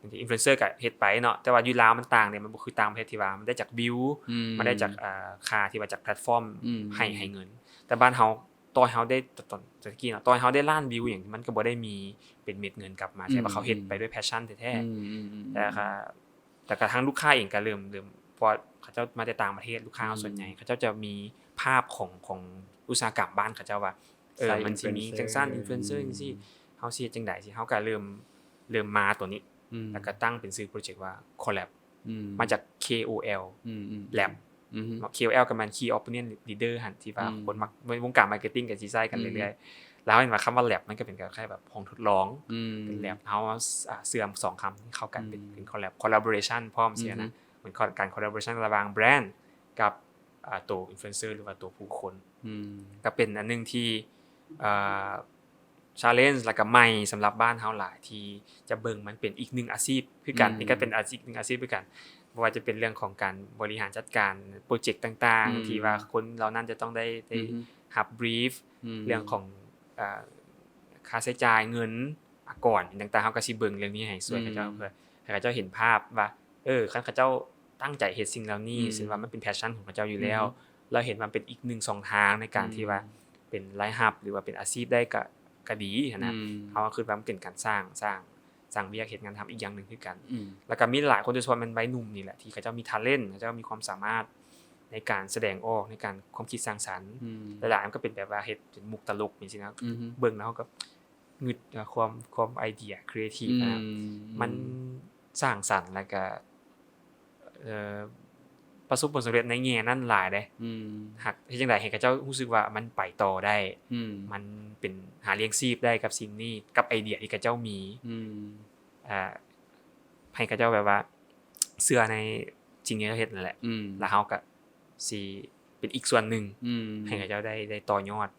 ອືມ influencer ກໍເຮັດໄປເນາະ ແຕ່ວ່າຢູ່ລາວມັນຕ່າງເດ້ ມັນບໍ່ຄືຕ່າງປະເທດທີ່ວ່າມັນໄດ້ຈາກວິວ ອືມ ມັນໄດ້ຈາກ ເອີ ຄ່າທີ່ວ່າຈາກແພລດຟອມ ອືມ ໃຫ້ ໃຫ້ເງິນ ແຕ່ບ້ານເຮົາ ຕໍ່ໃຫ້ເຮົາໄດ້ ຕອນ ຕະກີ້ເນາະ ຕໍ່ໃຫ້ເຮົາໄດ້ລ້ານວິວຫຍັງ ມັນກໍບໍ່ໄດ້ມີເປັນເມັດເງິນກັບມາ ອືມ ແຕ່ວ່າເຂົາເຮັດໄປດ້ວຍ passion ແທ້ໆ ອືມ ແລ້ວກໍ ແລ້ວກໍທາງລູກຄ້າເອງກໍເລີ່ມ ເລີ່ມ ເພາະວ່າເຂົາເຈົ້າມາແຕ່ຕ່າງປະເທດ ລູກຄ້າເຮົາ ອືມ ສ່ວນໃຫຍ່ເຂົາເຈົ້າຈະມີພາບຂອງ ຂອງອຸດສາຫະກຳບ້ານເຂົາເຈົ້າວ່າ ເອີ ໃຊ້ ມັນຊິມີ influencer ຈັ່ງຊັ້ນ influencer ອືມ ຈັ່ງຊີ້ ເຮົາຊິເຮັດຈັ່ງໃດ? ເຮົາກໍເລີ່ມ ເລີ່ມມາຕົວນີ້ ອືມ ແລ້ວກໍຕັ້ງເປັນຊື່ໂປຣເຈັກວ່າ Collab ອືມ ມາຈາກ K O L ອືມໆ Lab ອືມ K O L ກໍແມ່ນ Key Opinion Leader ຫັ້ນ ທີ່ວ່າ ອືມ ຄົນມັກ ໃນວົງການ marketing ກໍຊິໃຊ້ກັນ ອືມ ເລື້ອຍໆ ແລ້ວເຮົາເຫັນວ່າຄຳວ່າ Lab ມັນກໍເປັນຄ້າຍໆແບບຫ້ອງທົດລອງ ອືມ ເປັນ Lab ເຮົາ ເຊື່ອມສອງຄຳເຂົ້າກັນ ອືມ ເປັນ ເປັນ Collab Collaboration ພ້ອມ ອືມ ຊີ້ນະ ເປັນ Co- ການ Collaboration ລະຫວ່າງແບຣນກັບ ອ່າ ໂຕ influencer ຫຼືວ່າໂຕຜູ້ຄົນ ອືມ ກໍເປັນອັນໜຶ່ງທີ່ ເອີ challenge ແລ້ວກໍໃໝ່ສຳລັບບ້ານເຮົາຫຼາຍ ທີ່ຈະເບິ່ງມັນເປັນອີກໜຶ່ງອາຊີບຄືກັນ ອືມ ນີ້ກໍເປັນອາຊີບ ໜຶ່ງອາຊີບຄືກັນ ບໍ່ວ່າຈະເປັນເລື່ອງຂອງການບໍລິຫານຈັດການໂປຣເຈັກຕ່າງໆ ອືມ ທີ່ວ່າຄົນເຫຼົ່ານັ້ນຈະຕ້ອງໄດ້ ໄດ້ ອືຮຶ ຮັບ brief ອືມ ເລື່ອງຂອງ ເອີ ຄ່າໃຊ້ຈ່າຍ ເງິນ ອາກອນ ຫຍັງຕ່າງໆ ເຮົາກໍຊິເບິ່ງເລື່ອງນີ້ໃຫ້ ຊ່ວຍ ອືມ ເຂົາເຈົ້າ ເພື່ອໃຫ້ເຂົາເຈົ້າເຫັນພາບວ່າ ເອີ ຄັນເຂົາເຈົ້າຕັ້ງໃຈເຮັດສິ່ງເຫຼົ່ານີ້ ອືມ ເຊິ່ງວ່າມັນເປັນ passion ຂອງເຂົາເຈົ້າຢູ່ແລ້ວ ອືຮຶ ແລ້ວເຫັນວ່າເປັນອີກໜຶ່ງຊ່ອງທາງໃນການ ອືມ ທີ່ວ່າເປັນລາຍຮັບ ຫຼືວ່າເປັນອາຊີບໄດ້ກໍ ກໍດີຫັ້ນນະ ອືມ ເຮົາກໍຄິດວ່າມັນເປັນການສ້າງ ສ້າງ ສ້າງວຽກເຮັດງານທຳອີກຢ່າງໜຶ່ງຄືກັນ ອືມ ແລ້ວກໍມີຫຼາຍຄົນ ໂດຍສະເພາະແມ່ນໄວໜຸ່ມນີ້ແຫຼະ ທີ່ເຂົາເຈົ້າມີ talent ເຂົາເຈົ້າມີຄວາມສາມາດໃນການສະແດງອອກ ໃນການຄວາມຄິດສ້າງສັນ ອືມ ຫຼາຍໆມັນກໍເປັນແບບວ່າເຮັດເປັນມຸກຕະຫຼົກຈັ່ງຊີ້ນະ ອືຮຶ ເບິ່ງແລ້ວເຮົາກໍ ງຶດ ຄວາມ ຄວາມໄອເດຍ creative ອືມ ນະ ມັນສ້າງສັນ ແລ້ວກະ ເອີ ປະສົບຜົນສຳເລັດໃນແງ່ນັ້ນຫຼາຍເດ້ ອືມ ຫາກເຮັດຈັ່ງໃດໃຫ້ເຂົາເຈົ້າຮູ້ສຶກວ່າມັນໄປຕໍ່ໄດ້ ອືມ ມັນເປັນ ຫາລ້ຽງຊີບໄດ້ກັບສິ່ງນີ້ ກັບໄອເດຍທີ່ເຂົາເຈົ້າມີ ອືມ ອ່າ ໃຫ້ເຂົາເຈົ້າແບບວ່າເຊື່ອໃນສິ່ງທີ່ເຮົາເຮັດນັ້ນແຫຼະ ອືມ ແລ້ວເຮົາກະຊິເປັນອີກສ່ວນໜຶ່ງ ອືມ ໃຫ້ເຂົາເຈົ້າໄດ້ ໄດ້ຕໍ່ຍອດ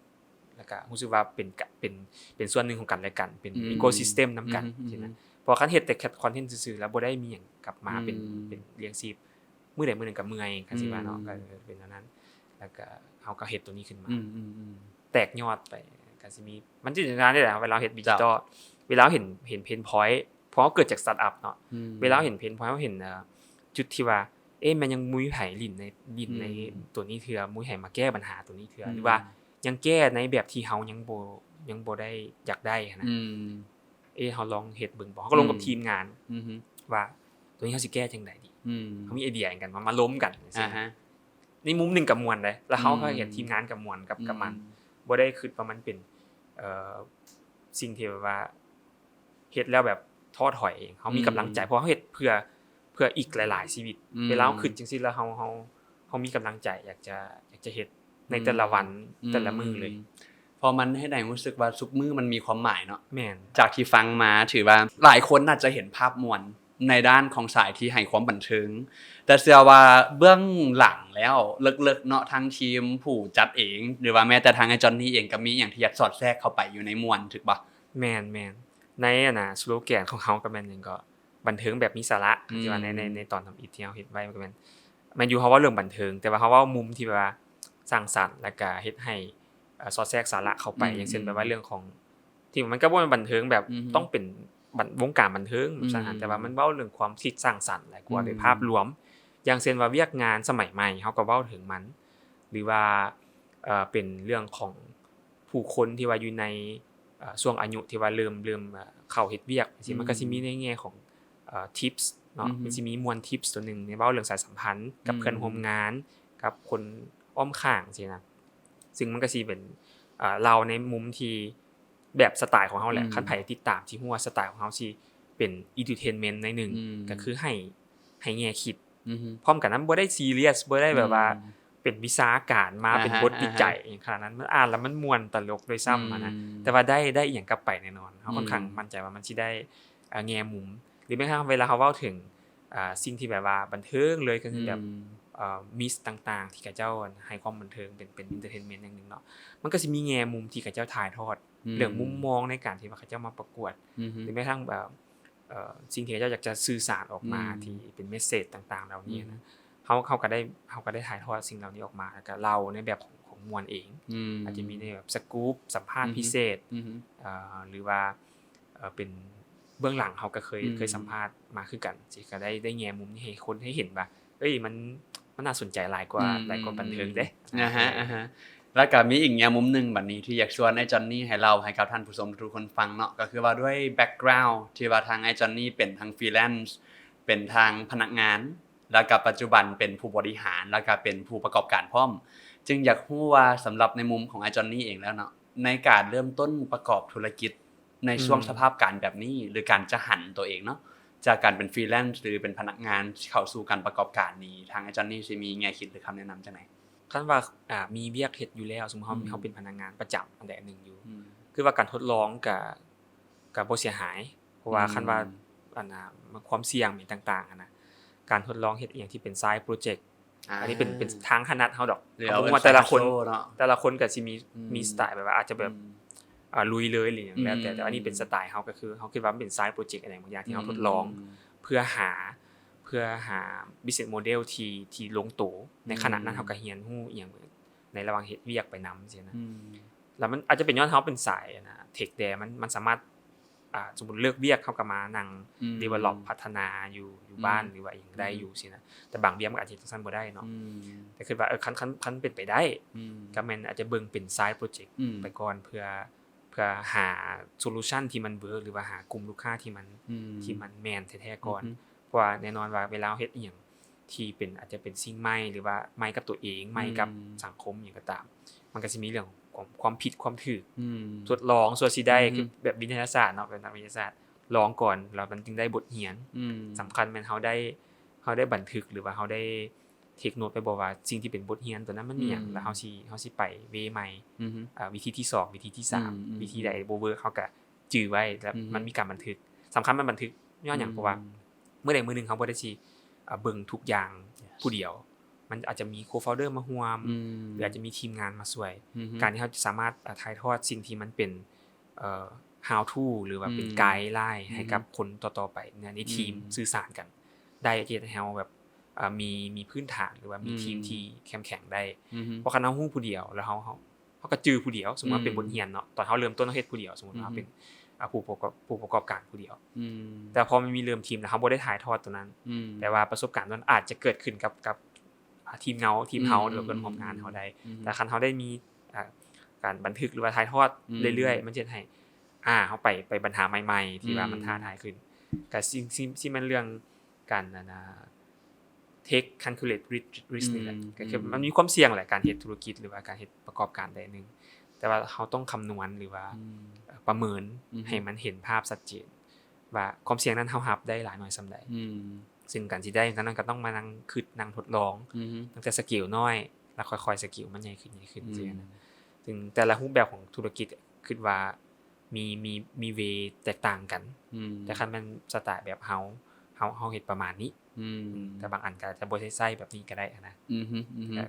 ແລ້ວກະຮູ້ສຶກວ່າເປັນກະ ເປັນ ເປັນສ່ວນໜຶ່ງຂອງກັນແລະກັນ ເປັນ ອືມ ecosystem ນຳກັນ ອືມ ຊີ້ນະ ເພາະວ່າຄັນເຮັດແຕ່ content ຊື່ໆ ແລ້ວບໍ່ໄດ້ມີຫຍັງກັບມາ ອືມ ເປັນ ເປັນລ້ຽງຊີບ ມື້ໃດມື້ໜຶ່ງກໍເມື່ອຍ ກໍຊິວ່າເນາະ ອືມ ກໍເປັນແນວນັ້ນ ແລ້ວກໍເຮົາກໍເຮັດຕົວນີ້ຂຶ້ນມາ ອືມໆໆ ແຕກຍອດໄປ ກໍຊິມີ ມັນຊິເປັນແນວນັ້ນແຫຼະ ເວລາເຮົາເຮັດດິຈິຕອລ ເຈົ້າ ເວລາເຮົາເຫັນ ເຫັນ pain point ເພາະເຮົາເກີດຈາກ startup ເນາະ ອືມ ເວລາເຮົາເຫັນ pain point ເຮົາເຫັນ ເອີ ຈຸດທີ່ວ່າ ເອະ ມັນຍັງບໍ່ມີໃຜຫຼິ້ນໃນ ຫຼິ້ນໃນ ອືມ ຕົວນີ້ເທື່ອ ບໍ່ມີໃຜມາແກ້ບັນຫາຕົວນີ້ເທື່ອ ອືມ ຫຼືວ່າຍັງແກ້ໃນແບບທີ່ເຮົາຍັງບໍ່ ຍັງບໍ່ໄດ້ຢາກໄດ້ຫັ້ນນະ ອືມ ເອະ ເຮົາລອງເຮັດເບິ່ງບໍ່ ເຮົາກໍລົມກັບ ອືມ ທີມງານ ອືຮຶ ວ່າຕົວນີ້ເຮົາຊິແກ້ຈັ່ງໃດດີ ອືມ ເຮົາມີໄອເດຍຫຍັງກັນ ມາ ມາລົມກັນຈັ່ງຊີ້ ອ່າຮະ ໃນມຸມໜຶ່ງກໍມ່ວນເດ້ ແລ້ວເຮົາ ອືມ ກໍເຫັນທີມງານກໍມ່ວນກັບ ອືມ ກັບມັນ ບໍ່ໄດ້ຄິດວ່າມັນເປັນ ເອີ ສິ່ງທີ່ແບບວ່າ ເຮັດແລ້ວແບບທໍ້ຖອຍ ເຮົາມີ ອືມ ກຳລັງໃຈ ເພາະເຮົາເຮັດເພື່ອ ເພື່ອອີກຫຼາຍໆຊີວິດ ອືມ ເວລາເຮົາຄິດຈັ່ງຊີ້ແລ້ວ ເຮົາ ເຮົາ ເຮົາມີກຳລັງໃຈ ຢາກຈະ ຢາກຈະເຮັດໃນ ອືມ ແຕ່ລະວັນ ອືມ ແຕ່ລະມື້ເລີຍ ເພາະມັນເຮັດໃຫ້ຮູ້ສຶກວ່າທຸກມື້ມັນມີຄວາມໝາຍເນາະ ແມ່ນ ຈາກທີ່ຟັງມາຖືວ່າຫຼາຍຄົນອາດຈະເຫັນພາບມ່ວນ ໃນດ້ານຂອງສາຍທີ່ໃຫ້ຄວາມບັນເທີງ, ແຕ່ເຊື່ອວ່າເບື້ອງຫຼັງແລ້ວເລິກໆເນາະ ທາງທີມຜູ້ຈັດເອງ ຫຼືວ່າແມ້ແຕ່ທາງອ້າຍຈອນນີເອງ ກໍມີຫຍັງທີ່ຢາກສອດແຊກເຂົ້າໄປຢູ່ໃນມ່ວນ ຖືກບໍ່? ແມ່ນໆ ໃນອັນນ່າ ສະໂລແກນຂອງເຮົາກໍແມ່ນຫຍັງກໍ ບັນເທີງແບບມີສາລະ ອືມ ທີ່ວ່າໃນ ໃນ ໃນຕອນທຳອິດທີ່ເຮົາເຮັດໄວ້ ມັນກໍແມ່ນ ແມ່ນຢູ່ເຮົາເວົ້າເລື່ອງບັນເທີງ ແຕ່ວ່າເຮົາເວົ້າມຸມທີ່ແບບວ່າສ້າງສັນ ແລ້ວກະເຮັດໃຫ້ ເອີ ສອດແຊກສາລະເຂົ້າໄປ ອືມ ຢ່າງເຊັ່ນ ອືມ ແບບວ່າເລື່ອງຂອງ ທີ່ມັນກໍບໍ່ແມ່ນບັນເທິງແບບ ອືມ ຕ້ອງເປັນບັນ ວົງການບັນເທີງ ອືມ ຊັ້ນຫັ້ນ ແຕ່ວ່າມັນເວົ້າເລື່ອງຄວາມຄິດສ້າງສັນຫຼາຍກວ່າ ອືມ ໂດຍພາບລວມ ຢ່າງເຊັ່ນວ່າວຽກງານສະໄໝໃໝ່ ເຮົາກໍເວົ້າເຖິງມັນ ຫຼືວ່າ ເອີ ເປັນເລື່ອງຂອງ ຜູ້ຄົນທີ່ວ່າຢູ່ໃນ ເອີ ຊ່ວງອາຍຸທີ່ວ່າເລີ່ມ ເລີ່ມ ເອີ ເຂົ້າເຮັດວຽກ ອືມ ມັນກໍຊິມີໃນແງ່ຂອງ ເອີ tips ເນາະ ອືຮຶ ມັນຊິມີມ່ວນ tips ຕົວໜຶ່ງ ເວົ້າເລື່ອງສາຍສຳພັນກັບ ອືມ ເພື່ອນຮ່ວມງານ ກັບຄົນອ້ອມຂ້າງຊີ້ນະ ຊຶ່ງມັນກໍຊິເປັນ ເອີ ເລົ່າໃນມຸມທີ່ແບບສະໄຕຂອງເຮົາແຫຼະ ອືມ ຄັນໃຜຕິດຕາມຊິຮູ້ວ່າສະໄຕຂອງເຮົາຊິເປັນ entertainment ໜ້ອຍໜຶ່ງ ອືມ ກໍຄືໃຫ້ ໃຫ້ແງ່ຄິດ ອືຮຶ ພ້ອມກັນນັ້ນບໍ່ໄດ້ serious ບໍ່ໄດ້ແບບວ່າ ອືມ ເປັນວິຊາການມາ ອ່າຮະ ເປັນບົດວິໄຈ ອ່າຮະ ຫຍັງຂະໜາດນັ້ນ ມັນອ່ານແລ້ວມັນມ່ວນຕະຫຼົກດ້ວຍຊ້ຳ ອືມ ຫັ້ນນະ ແຕ່ວ່າໄດ້ ໄດ້ອີ່ຫຍັງກັບໄປແນ່ນອນ ເຮົາ ອືມ ຂ້ອນຂ້າງໝັ້ນໃຈວ່າມັນຊິໄດ້ ເອີ ແງ່ມຸມ ຫຼືແມ້ກະທັ້ງເວລາເຮົາເວົ້າເຖິງ ເອີ ສິ່ງທີ່ແບບວ່າບັນເທີງເລີຍ ກໍຄືແບບ ອືມ ເອີ mix ຕ່າງໆ ທີ່ເຂົາເຈົ້າໃຫ້ຄວາມບັນເທີງ ເປັນ ເປັນ entertainment ຢ່າງໜຶ່ງເນາະ ມັນກໍຊິມີແງ່ມຸມທີ່ເຂົາເຈົ້າຖ່າຍທອດ ອືມ ເລື່ອງມຸມມອງໃນການທີ່ວ່າເຂົາເຈົ້າມາປະກວດ ອືຮຶ ຫຼືແມ້ກະທັ່ງແບບ ເອີ ສິ່ງທີ່ເຂົາເຈົ້າຢາກຈະສື່ສານອອກມາ ອືມ ທີ່ເປັນ message ຕ່າງໆ ເຫຼົ່ານີ້ນະ ອືມ ເຮົາ ເຮົາກໍໄດ້ ເຮົາກໍໄດ້ຖ່າຍທອດສິ່ງເຫຼົ່ານີ້ອອກມາ ແລ້ວກໍເລົ່າໃນແບບຂອງ ຂອງມ່ວນເອງ ອືມ ອາດຈະມີໃນແບບ scoop ສຳພາດ ອືຮຶ ພິເສດ ອືຮຶ ເອີ ຫຼືວ່າ ເອີ ເປັນເບື້ອງຫຼັງ ເຮົາກໍເຄີຍ ອືມ ເຄີຍສຳພາດມາຄືກັນ ຊິກໍໄດ້ ໄດ້ແງ່ມຸມນີ້ໃຫ້ຄົນໄດ້ເຫັນວ່າ ເອີຍ ມັນ ມັນໜ້າສົນໃຈຫຼາຍກວ່າ ອືມ ຫຼາຍກວ່າບັນເທີງເດ້ ອ່າຮະ ອ່າຮະ ແລ້ວກໍມີອີກແງ່ມຸມໜຶ່ງບັດນີ້ທີ່ຢາກຊວນອ້າຍຈອນນີໃຫ້ເລົ່າໃຫ້ກັບທ່ານຜູ້ຊົມທຸກໆຄົນຟັງເນາະ ກໍຄືວ່າດ້ວຍ background ທີ່ວ່າທາງອ້າຍຈອນນີເປັນທັງ freelance ເປັນທັງພະນັກງານ ແລ້ວກໍປັດຈຸບັນເປັນຜູ້ບໍລິຫານ ແລ້ວກໍເປັນຜູ້ປະກອບການພ້ອມ ຈຶ່ງຢາກຮູ້ວ່າສຳລັບໃນມຸມຂອງອ້າຍຈອນນີເອງແລ້ວເນາະ ໃນການເລີ່ມຕົ້ນປະກອບທຸລະກິດ ໃນຊ່ວງ ອືມ ສະພາບການແບບນີ້ ຫຼືການຈະຫັນຕົວເອງເນາະ ຈາກການເປັນ freelance ຫຼືເປັນພະນັກງານ ເຂົ້າສູ່ການປະກອບການນີ້ ທາງອາຈານນີຊິມີແງ່ຄິດ ຫຼືຄຳແນະນຳຈັ່ງໃດ? ຄັນວ່າ ອ່າ ມີວຽກເຮັດຢູ່ແລ້ວ ສົມມຸດເຮົາ ອືມ ເຮົາເປັນພະນັກງານປະຈຳອັນໃດອັນໜຶ່ງຢູ່ ອືມ ຄືວ່າການທົດລອງກະ ກະບໍ່ເສຍຫາຍ ເພາະວ່າ ອືມ ຄັນວ່າ ອັນນ່າ ມັນຄວາມສ່ຽງຫຍັງຕ່າງໆຫັ້ນນະ ການທົດລອງເຮັດອີ່ຫຍັງທີ່ເປັນ side project ອ່າ ອັນນີ້ເປັນ ເປັນທາງຖະໜັດເຮົາດອກ ເຮົາບໍ່ຮູ້ວ່າແຕ່ລະຄົນ ແຕ່ລະຄົນກໍຊິມີ ອືມ ມີສະໄຕແບບວ່າອາດຈະແບບ ອືມ ອ່າ ລຸຍເລີຍ ຫຼືຫຍັງແລ້ວແຕ່ ອືມ ແຕ່ອັນນີ້ເປັນສະໄຕເຮົາ ກໍຄືເຮົາຄິດວ່າມັນເປັນ side project ອັນໃດບາງຢ່າງທີ່ເຮົາ ອືມ ທົດລອງ ເພື່ອຫາ ເພື່ອຫາ business model ທີ່ ທີ່ລົງໂຕ ໃນຂະນະນັ້ນ ອືມ ເຮົາກໍຮຽນຮູ້ອີ່ຫຍັງ ໃນລະຫວ່າງເຮັດວຽກໄປນຳຊີ້ນະ ອືມ ແລ້ວມັນອາດຈະເປັນຍ້ອນເຮົາເປັນສາຍ ອັນນ່າ tech ແດ່ ມັນ ມັນສາມາດ ອ່າ ສົມມຸດເລືອກວຽກ ເຮົາກໍມານັ່ງ ອືມ develop ພັດທະນາຢູ່ ຢູ່ ອືມ ບ້ານ ຫຼືວ່າອີ່ຫຍັງໄດ້ ອືມ ຢູ່ຊີ້ນະ ແຕ່ບາງວຽກມັນອາດຈະເຮັດຈັ່ງຊັ້ນບໍ່ໄດ້ເນາະ ອືມ ແຕ່ຄິດວ່າ ເອີ ຄັນ ຄັນ ຄັນເປັນໄປໄດ້ ອືມ ກໍແມ່ນອາດຈະເບິ່ງເປັນ side project ອືມ ໄປກ່ອນ ເພື່ອ ເພື່ອຫາ solution ທີ່ມັນ work ຫຼືວ່າຫາກຸ່ມລູກຄ້າທີ່ມັນ ອືມ ທີ່ມັນແມ່ນແທ້ໆກ່ອນ ອືຮຶ ເພາະວ່າແນ່ນອນວ່າເວລາເຮົາເຮັດອີ່ຫຍັງທີ່ເປັນ ອາດຈະເປັນສິ່ງໃໝ່ ຫຼືວ່າໃໝ່ກັບຕົວເອງ ໃໝ່ກັບ ອືມ ສັງຄົມ ອີ່ຫຍັງກໍຕາມ ມັນກໍຊິມີເລື່ອງຂອງຄວາມຜິດຄວາມຖືກ ອືມ ທົດລອງຊົ່ວຊິໄດ້ ອືມ ຄືແບບວິທະຍາສາດເນາະ ເປັນນັກວິທະຍາສາດ ລອງກ່ອນ ແລ້ວມັນຈຶ່ງໄດ້ບົດຮຽນ ອືມ ສຳຄັນແມ່ນເຮົາໄດ້ ເຮົາໄດ້ບັນທຶກ ຫຼືວ່າເຮົາໄດ້ take note ໄປບໍ່ວ່າສິ່ງທີ່ເປັນບົດຮຽນຕົວນັ້ນມັນມີຫຍັງ ອືມ ແລ້ວເຮົາຊິ ເຮົາຊິໄປ way ໃໝ່ ອືຮຶ ອ່າ ວິທີທີສອງ ວິທີທີສາມ ອືມ ວິທີໃດບໍ່ work ເຮົາກະຈື່ໄວ້ ແລ້ວ ອືຮຶ ມັນມີການບັນທຶກ ສຳຄັນມັນບັນທຶກຍ້ອນຫຍັງ ອືມ ເພາະວ່າມື້ໃດມື້ໜຶ່ງເຮົາບໍ່ໄດ້ຊິ ອ່າ ເບິ່ງທຸກຢ່າງ yes ຜູ້ດຽວ ມັນອາດຈະມີ co-founder ມາຮ່ວມ ອືມ ຫຼືອາດຈະມີທີມງານມາຊ່ວຍ ອືຮຶ ການທີ່ເຮົາຈະສາມາດ ອ່າ ຖ່າຍທອດສິ່ງທີ່ມັນເປັນ ເອີ how to ຫຼືວ່າເປັນ ອືມ guideline ໃຫ້ກັບ ອືມ ຄົນຕໍ່ໆໄປໃນ ໃນທີມ ອືມ ສື່ສານກັນໄດ້ ເຮັດໃຫ້ເຮົາແບບ ອ່າ ມີ ມີພື້ນຖານ ຫຼືວ່າມີ ອືມ ທີມທີ່ເຂັ້ມແຂງໄດ້ ອືຮຶ ເພາະຄັນເຮົາຮູ້ຜູ້ດຽວ ແລ້ວເຮົາ ເຮົາ ເຮົາກໍຈື່ຜູ້ດຽວ ສົມມຸດວ່າເປັນ ອືມ ບົດຮຽນເນາະ ຕອນເຮົາເລີ່ມຕົ້ນເຮົາເຮັດຜູ້ດຽວ ສົມມຸດວ່າເຮົາເປັນ ອືຮຶ ອ່າ ຜູ້ປະກອບ ຜູ້ປະກອບການຜູ້ດຽວ ອືມ ແຕ່ພໍມັນມີເລີ່ມທີມແລ້ວ ເຮົາບໍ່ໄດ້ຖ່າຍທອດຕົວນັ້ນ ອືມ ແຕ່ວ່າປະສົບການຕົວນັ້ນອາດຈະເກີດຂຶ້ນກັບ ກັບ ອ່າ ທີມເງົາ ທີມເຮົາ ອືມ ຫຼືວ່າເພື່ອນຮ່ວມງານເຮົາໄດ້ ອືມ ແຕ່ຄັນເຮົາໄດ້ມີ ອ່າ ການບັນທຶກ ຫຼືວ່າຖ່າຍທອດ ອືມ ເລື້ອຍໆ ມັນຈະເຮັດໃຫ້ ອ່າ ເຮົາໄປ ໄປບັນຫາໃໝ່ໆ ທີ່ວ່າ ອືມ ມັນທ້າທາຍຂຶ້ນ ກະສິ່ງ ສິ່ງ ສິ່ງ ມັນເລື່ອງການ ອັນນ່າ take calculate risk risk ນີ້ແຫຼະ ອືມ ກໍຄື ອືມ ມັນມີຄວາມສ່ຽງແຫຼະ ການເຮັດທຸລະກິດ ຫຼືວ່າການເຮັດປະກອບການໃດໜຶ່ງ ແຕ່ວ່າເຮົາຕ້ອງຄຳນວນ ຫຼືວ່າ ອືມ ເອີ ປະເມີນ ອືມ ໃຫ້ມັນເຫັນພາບຊັດເຈນ ວ່າຄວາມສ່ຽງນັ້ນເຮົາຮັບໄດ້ຫຼາຍໜ້ອຍສ່ຳໃດ ອືມ ຊຶ່ງການຊິໄດ້ນັ້ນກໍຕ້ອງມານັ່ງຄິດນັ່ງທົດລອງ ອືຮຶ ຕັ້ງແຕ່ສະເກວນ້ອຍ ແລ້ວຄ່ອຍໆ ສະເກວມັນໃຫຍ່ຂຶ້ນ ໃຫຍ່ຂຶ້ນ ອືມ ຊີ້ນະ ຊຶ່ງແຕ່ລະຮູບແບບຂອງທຸລະກິດ ຄິດວ່າມີ ມີ ມີ way ແຕກຕ່າງກັນ ອືມ ແຕ່ຄັນແມ່ນສະໄຕແບບເຮົາ ເຮົາ ເຮົາເຮັດປະມານນີ້ ອືມ ແຕ່ບາງອັນກໍອາດຈະບໍ່ໄດ້ໃຊ້ແບບນີ້ກໍໄດ້ນະ ອືຮຶ ອືຮຶ ກໍ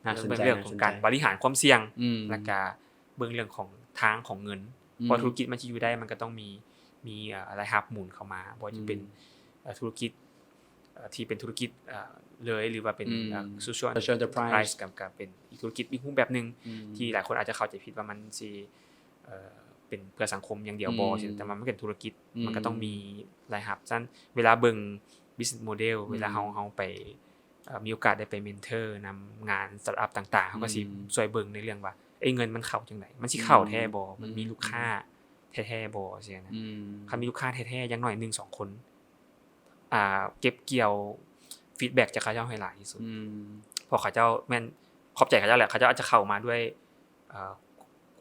ໜ້າສົນໃຈ ເບິ່ງເລື່ອງຂອງການບໍລິຫານຄວາມສ່ຽງ ອືມ ແລ້ວກໍເບິ່ງເລື່ອງຂອງທາງຂອງເງິນ ອືມ ເພາະທຸລະກິດມັນຊິຢູ່ໄດ້ ມັນກໍຕ້ອງມີ ມີ ເອີ ລາຍຮັບໝູນເຂົ້າມາ ບໍ່ວ່າຈະເປັນ ອືມ ເອີ ທຸລະກິດ ເອີ ທີ່ເປັນທຸລະກິດ ເອີ ເລີຍ ຫຼືວ່າເປັນ ອືມ ເອີ Social Enterprise ກໍ ກໍເປັນອີກທຸລະກິດອີກຮູບແບບໜຶ່ງ ອືມ ທີ່ຫຼາຍຄົນອາດຈະເຂົ້າໃຈຜິດວ່າມັນຊິ ເອີ ເປັນເພື່ອສັງຄົມຢ່າງດຽວບໍ່ ອືມ ແຕ່ວ່າມັນເປັນທຸລະກິດ ອືມ ມັນກໍຕ້ອງມີລາຍຮັບ. ສະນັ້ນເວລາເບິ່ງ business model ອືມ ເວລາເຮົາ ເຮົາໄປ ເອີ ມີໂອກາດໄດ້ໄປ mentor ນຳງານ startup ຕ່າງໆ ເຮົາກໍຊິ ອືມ ຊ່ວຍເບິ່ງໃນເລື່ອງວ່າ ເອີ ເງິນມັນເຂົ້າຈັ່ງໃດ ມັນຊິເຂົ້າແທ້ບໍ່ ອືມ ມັນມີລູກຄ້າ ອືມ ແທ້ໆບໍ່ ຊີ້ນະ ອືມ ຄັນມີລູກຄ້າແທ້ໆ ຢ່າງໜ້ອຍໜຶ່ງສອງຄົນ ອ່າ ເກັບກ່ຽວ feedback ຈາກເຂົາເຈົ້າໃຫ້ຫຼາຍທີ່ສຸດ ອືມ ເພາະເຂົາເຈົ້າແມ່ນຂອບໃຈເຂົາເຈົ້າແຫຼະ ເຂົາເຈົ້າອາດຈະເຂົ້າມາດ້ວຍ ເອີ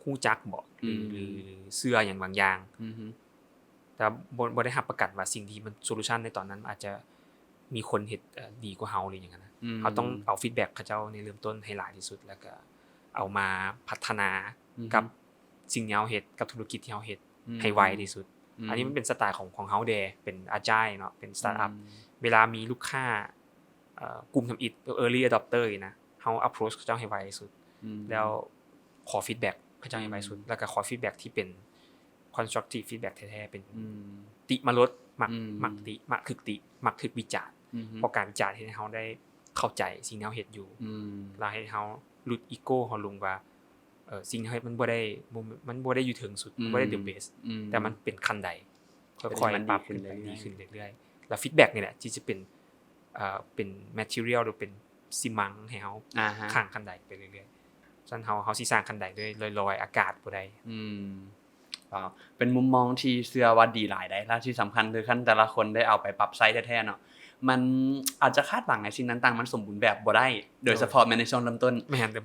ຮູ້ຈັກບໍ ຫຼື ອືມ ຫຼືເຊື່ອຫຍັງບາງຢ່າງ ອືຮຶ ແຕ່ບໍ່ ບໍ່ໄດ້ຮັບປະກັນວ່າສິ່ງທີ່ມັນ solution ໃນຕອນນັ້ນອາດຈະມີຄົນເຮັດ ເອີ ດີກວ່າເຮົາ ຫຼືຫຍັງຫັ້ນນະ ອືມ ເຮົາຕ້ອງເອົາ feedback ເຂົາເຈົ້າໃນເລີ່ມຕົ້ນໃຫ້ຫຼາຍທີ່ສຸດ ແລ້ວກໍເອົາມາພັດທະນາ ອືຮຶ ກັບສິ່ງທີ່ເຮົາເຮັດ ກັບທຸລະກິດທີ່ເຮົາເຮັດ ອືມ ໃຫ້ໄວທີ່ສຸດ ອືມ ອັນນີ້ມັນເປັນສະໄຕຂອງ ຂອງເຮົາແດ່ ເປັນ agile ເນາະ ເປັນ startup ອືມ ເວລາມີລູກຄ້າ ເອີ ກຸ່ມທຳອິດ early adopter ນີ້ນະ ເຮົາ approach ເຂົາເຈົ້າໃຫ້ໄວທີ່ສຸດ ອືມ ແລ້ວຂໍ feedback ເຂົາເຈົ້າໃຫ້ໄວທີ່ສຸດ ອືມ ແລ້ວກໍຂໍ feedback ທີ່ເປັນ constructive feedback ແທ້ໆ ເປັນ ອືມ ຕິມາລົດ ມັກ ອືມ ມັກຕິ ມັກຖືກຕິ ມັກຖືກວິຈານ ອືຮຶ ເພາະການວິຈານເຮັດໃຫ້ເຮົາໄດ້ເຂົ້າໃຈສິ່ງທີ່ເຮົາເຮັດຢູ່ ອືມ ແລ້ວເຮັດໃຫ້ເຮົາຫຼຸດ ego ເຮົາລົງວ່າ ເອີ ສິ່ງທີ່ເຮົາເຮັດມັນບໍ່ໄດ້ ບໍ່ ມັນບໍ່ໄດ້ຢູ່ເທິງສຸດ ອືມ ມັນບໍ່ໄດ້ the best ອືມ ແຕ່ມັນເປັນຂັ້ນໄດ ຄ່ອຍໆປັບຂຶ້ນໄປ ດີຂຶ້ນເລື້ອຍໆ ແລ້ວ feedback ນີ້ແຫຼະທີ່ຈະເປັນ ເອີ ເປັນ material ຫຼືເປັນຊີມັງໃຫ້ເຮົາ ອ່າຮະ ຂ້າງຂັ້ນໄດໄປເລື້ອຍໆ. ສະນັ້ນເຮົາ ເຮົາຊິສ້າງຂັ້ນໄດດ້ວຍລອຍໆອາກາດບໍ່ໄດ້. ອືມ ວ້າວ ເປັນມຸມມອງທີ່ເຊື່ອວ່າດີຫຼາຍໃດ໋ ແລະທີ່ສຳຄັນຄືຄັນແຕ່ລະຄົນໄດ້ເອົາໄປປັບໃຊ້ແທ້ໆເນາະ ມັນອາດຈະຄາດຫວັງໃຫ້ສິ່ງຕ່າງໆມັນສົມບູນແບບບໍ່ໄດ້ ໂດຍສະເພາະແມ່ນໃນຊ່ວງເລີ່ມຕົ້ນ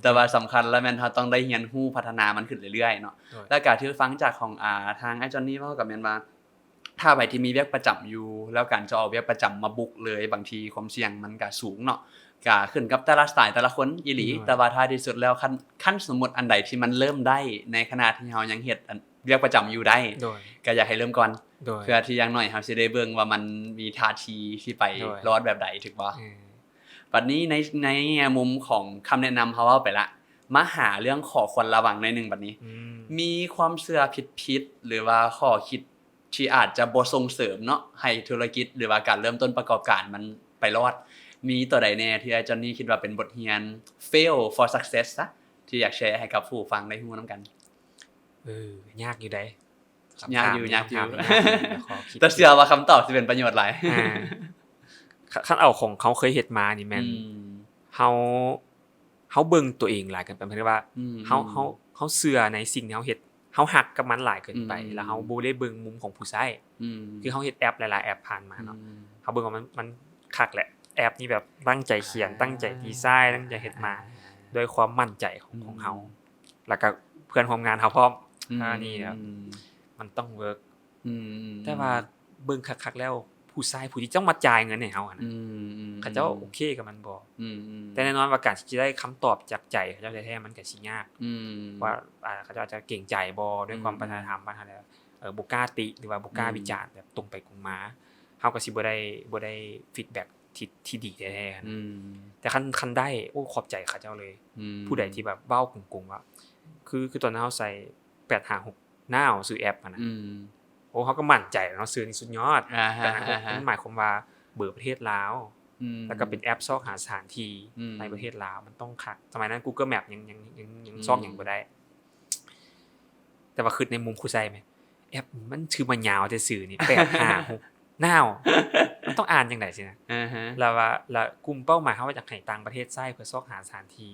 ແຕ່ວ່າສຳຄັນລະແມ່ນເຮົາຕ້ອງໄດ້ຮຽນຮູ້ພັດທະນາມັນຂຶ້ນເລື້ອຍໆເນາະ. ແລ້ວກະທີ່ຟັງຈາກຂອງ ອ່າ ທາງອ້າຍຈອນນີເວົ້າກໍແມ່ນວ່າ ຖ້າໃຜທີ່ມີວຽກປະຈຳຢູ່ ແລ້ວການຈະເອົາວຽກປະຈຳມາບຸກເລີຍ ບາງທີຄວາມສ່ຽງມັນກະສູງເນາະ ກະຂຶ້ນກັບແຕ່ລະສະໄຕແຕ່ລະຄົນອີ່ຫຼີ. ແຕ່ວ່າທ້າຍທີ່ສຸດແລ້ວ ຄັນ ຄັນສົມມຸດອັນໃດທີ່ມັນເລີ່ມໄດ້ ໃນຂະນະທີ່ເຮົາຍັງເຮັດ ອັນ ວຽກປະຈຳຢູ່ໄດ້ ກະຢາກໃຫ້ເລີ່ມກ່ອນ ເພື່ອທີ່ຢ່າງໜ້ອຍເຮົາຊິໄດ້ເບິ່ງວ່າມັນມີທ່າທີຊິໄປລອດແບບໃດ ຖືກບໍ່? ບັດນີ້ໃນ ໃນແງ່ມຸມຂອງຄຳແນະນຳເຮົາເວົ້າໄປລະ ມາຫາເລື່ອງຂໍ້ຄວນລະວັງໜ້ອຍໜຶ່ງບັດນີ້ ມີຄວາມເຊື່ອຜິດໆ ຫຼືວ່າຂໍ້ຄິດ ທີ່ອາດຈະບໍ່ສົ່ງເສີມເນາະ ໃຫ້ທຸລະກິດ ຫຼືວ່າການເລີ່ມຕົ້ນປະກອບການມັນໄປລອດ ມີຕົວໃດແດ່ທີ່ອ້າຍຈອນນີຄິດວ່າເປັນບົດຮຽນ fail for success ຊະ ທີ່ຢາກແຊໃຫ້ກັບຜູ້ຟັງໄດ້ຮູ້ນຳກັນ? ເອີ ຍາກຢູ່ໃດ໋ ຍາກຢູ່ ຍາກຢູ່ ແຕ່ເຊື່ອວ່າຄຳຕອບຊິເປັນປະໂຫຍດຫຼາຍ. ຄັນເອົາຂອງເຮົາເຄີຍເຮັດມານີ້ແມ່ນ ເຮົາ ເຮົາເບິ່ງຕົວເອງຫຼາຍເກີນໄປ ໝາຍເຖິງວ່າ ເຮົາ ເຮົາ ເຮົາເຊື່ອໃນສິ່ງທີ່ເຮົາເຮັດ ເຮົາຮັກກັບມັນຫຼາຍເກີນໄປ ແລ້ວເຮົາບໍ່ໄດ້ເບິ່ງມຸມຂອງຜູ້ໃຊ້. ຄືເຮົາເຮັດແອັບຫຼາຍໆແອັບຜ່ານມາເນາະ ເຮົາເບິ່ງວ່າມັນ ມັນຄັກແຫຼະ ແອັບນີ້ແບບຕັ້ງໃຈຂຽນ ຕັ້ງໃຈດີໄຊ ຕັ້ງໃຈເຮັດມາ ດ້ວຍຄວາມໝັ້ນໃຈຂອງ ຂອງເຮົາ ແລ້ວກໍເພື່ອນຮ່ວມງານເຮົາພ້ອມ ອັນນີ້ແບບ ມັນຕ້ອງເວີກ. ແຕ່ວ່າເບິ່ງຄັກໆແລ້ວ ຜູ້ຊາຍຜູ້ທີ່ຕ້ອງມາຈ່າຍເງິນໃຫ້ເຮົາຫັ້ນນະ ເຂົາເຈົ້າໂອເຄກັບມັນບໍ່? ແຕ່ແນ່ນອນວ່າການທີ່ຈະໄດ້ຄຳຕອບຈາກໃຈເຂົາເຈົ້າແທ້ໆ ມັນກໍຊິຍາກ ວ່າ ອ່າ ເຂົາເຈົ້າອາດຈະເກງໃຈບໍ່ ດ້ວຍຄວາມວັດທະນະທຳບ້ານເຮົາແລ້ວ ເອີ ບໍ່ກ້າຕິ ຫຼືວ່າບໍ່ກ້າວິຈານແບບຕົງໄປກົງມາ ເຮົາກໍຊິບໍ່ໄດ້ ບໍ່ໄດ້ feedback ທີ່ ທີ່ດີແທ້ໆຫັ້ນນະ. ແຕ່ຄັນ ຄັນໄດ້ ໂອ້ ຂອບໃຈເຂົາເຈົ້າເລີຍ ຜູ້ໃດທີ່ແບບເວົ້າກົງໆວ່າ ຄື ຄືຕອນນັ້ນເຮົາໃສ່ ແປດຫ້າຫົກ ນາວ ຊື່ແອັບຫັ້ນນະ ໂອ້ ເຮົາກໍໝັ້ນໃຈແລ້ວເນາະ ຊື່ນີ້ສຸດຍອດ ແປດຫ້າຫົກ ມັນໝາຍຄວາມວ່າເບີປະເທດລາວ ແລ້ວກໍເປັນແອັບຊອກຫາສະຖານທີ່ໃນປະເທດລາວ ມັນຕ້ອງຄັກ ສະໄໝນັ້ນ Google Map ຍັງ ຍັງ ຍັງ ຍັງຊອກຫຍັງບໍ່ໄດ້ ແຕ່ວ່າຄິດໃນມຸມຜູ້ໃຊ້ແມ່ນ ແອັບມັນຊື່ມາຍາວແຕ່ຊື່ນີ້ ແປດຫ້າຫົກ ນາວ ມັນຕ້ອງອ່ານຈັ່ງໃດຊີ້ນະ ແລ້ວວ່າ ແລ້ວກຸ່ມເປົ້າໝາຍເຮົາວ່າຢາກໃຫ້ຕ່າງປະເທດໃຊ້ເພື່ອຊອກຫາສະຖານທີ່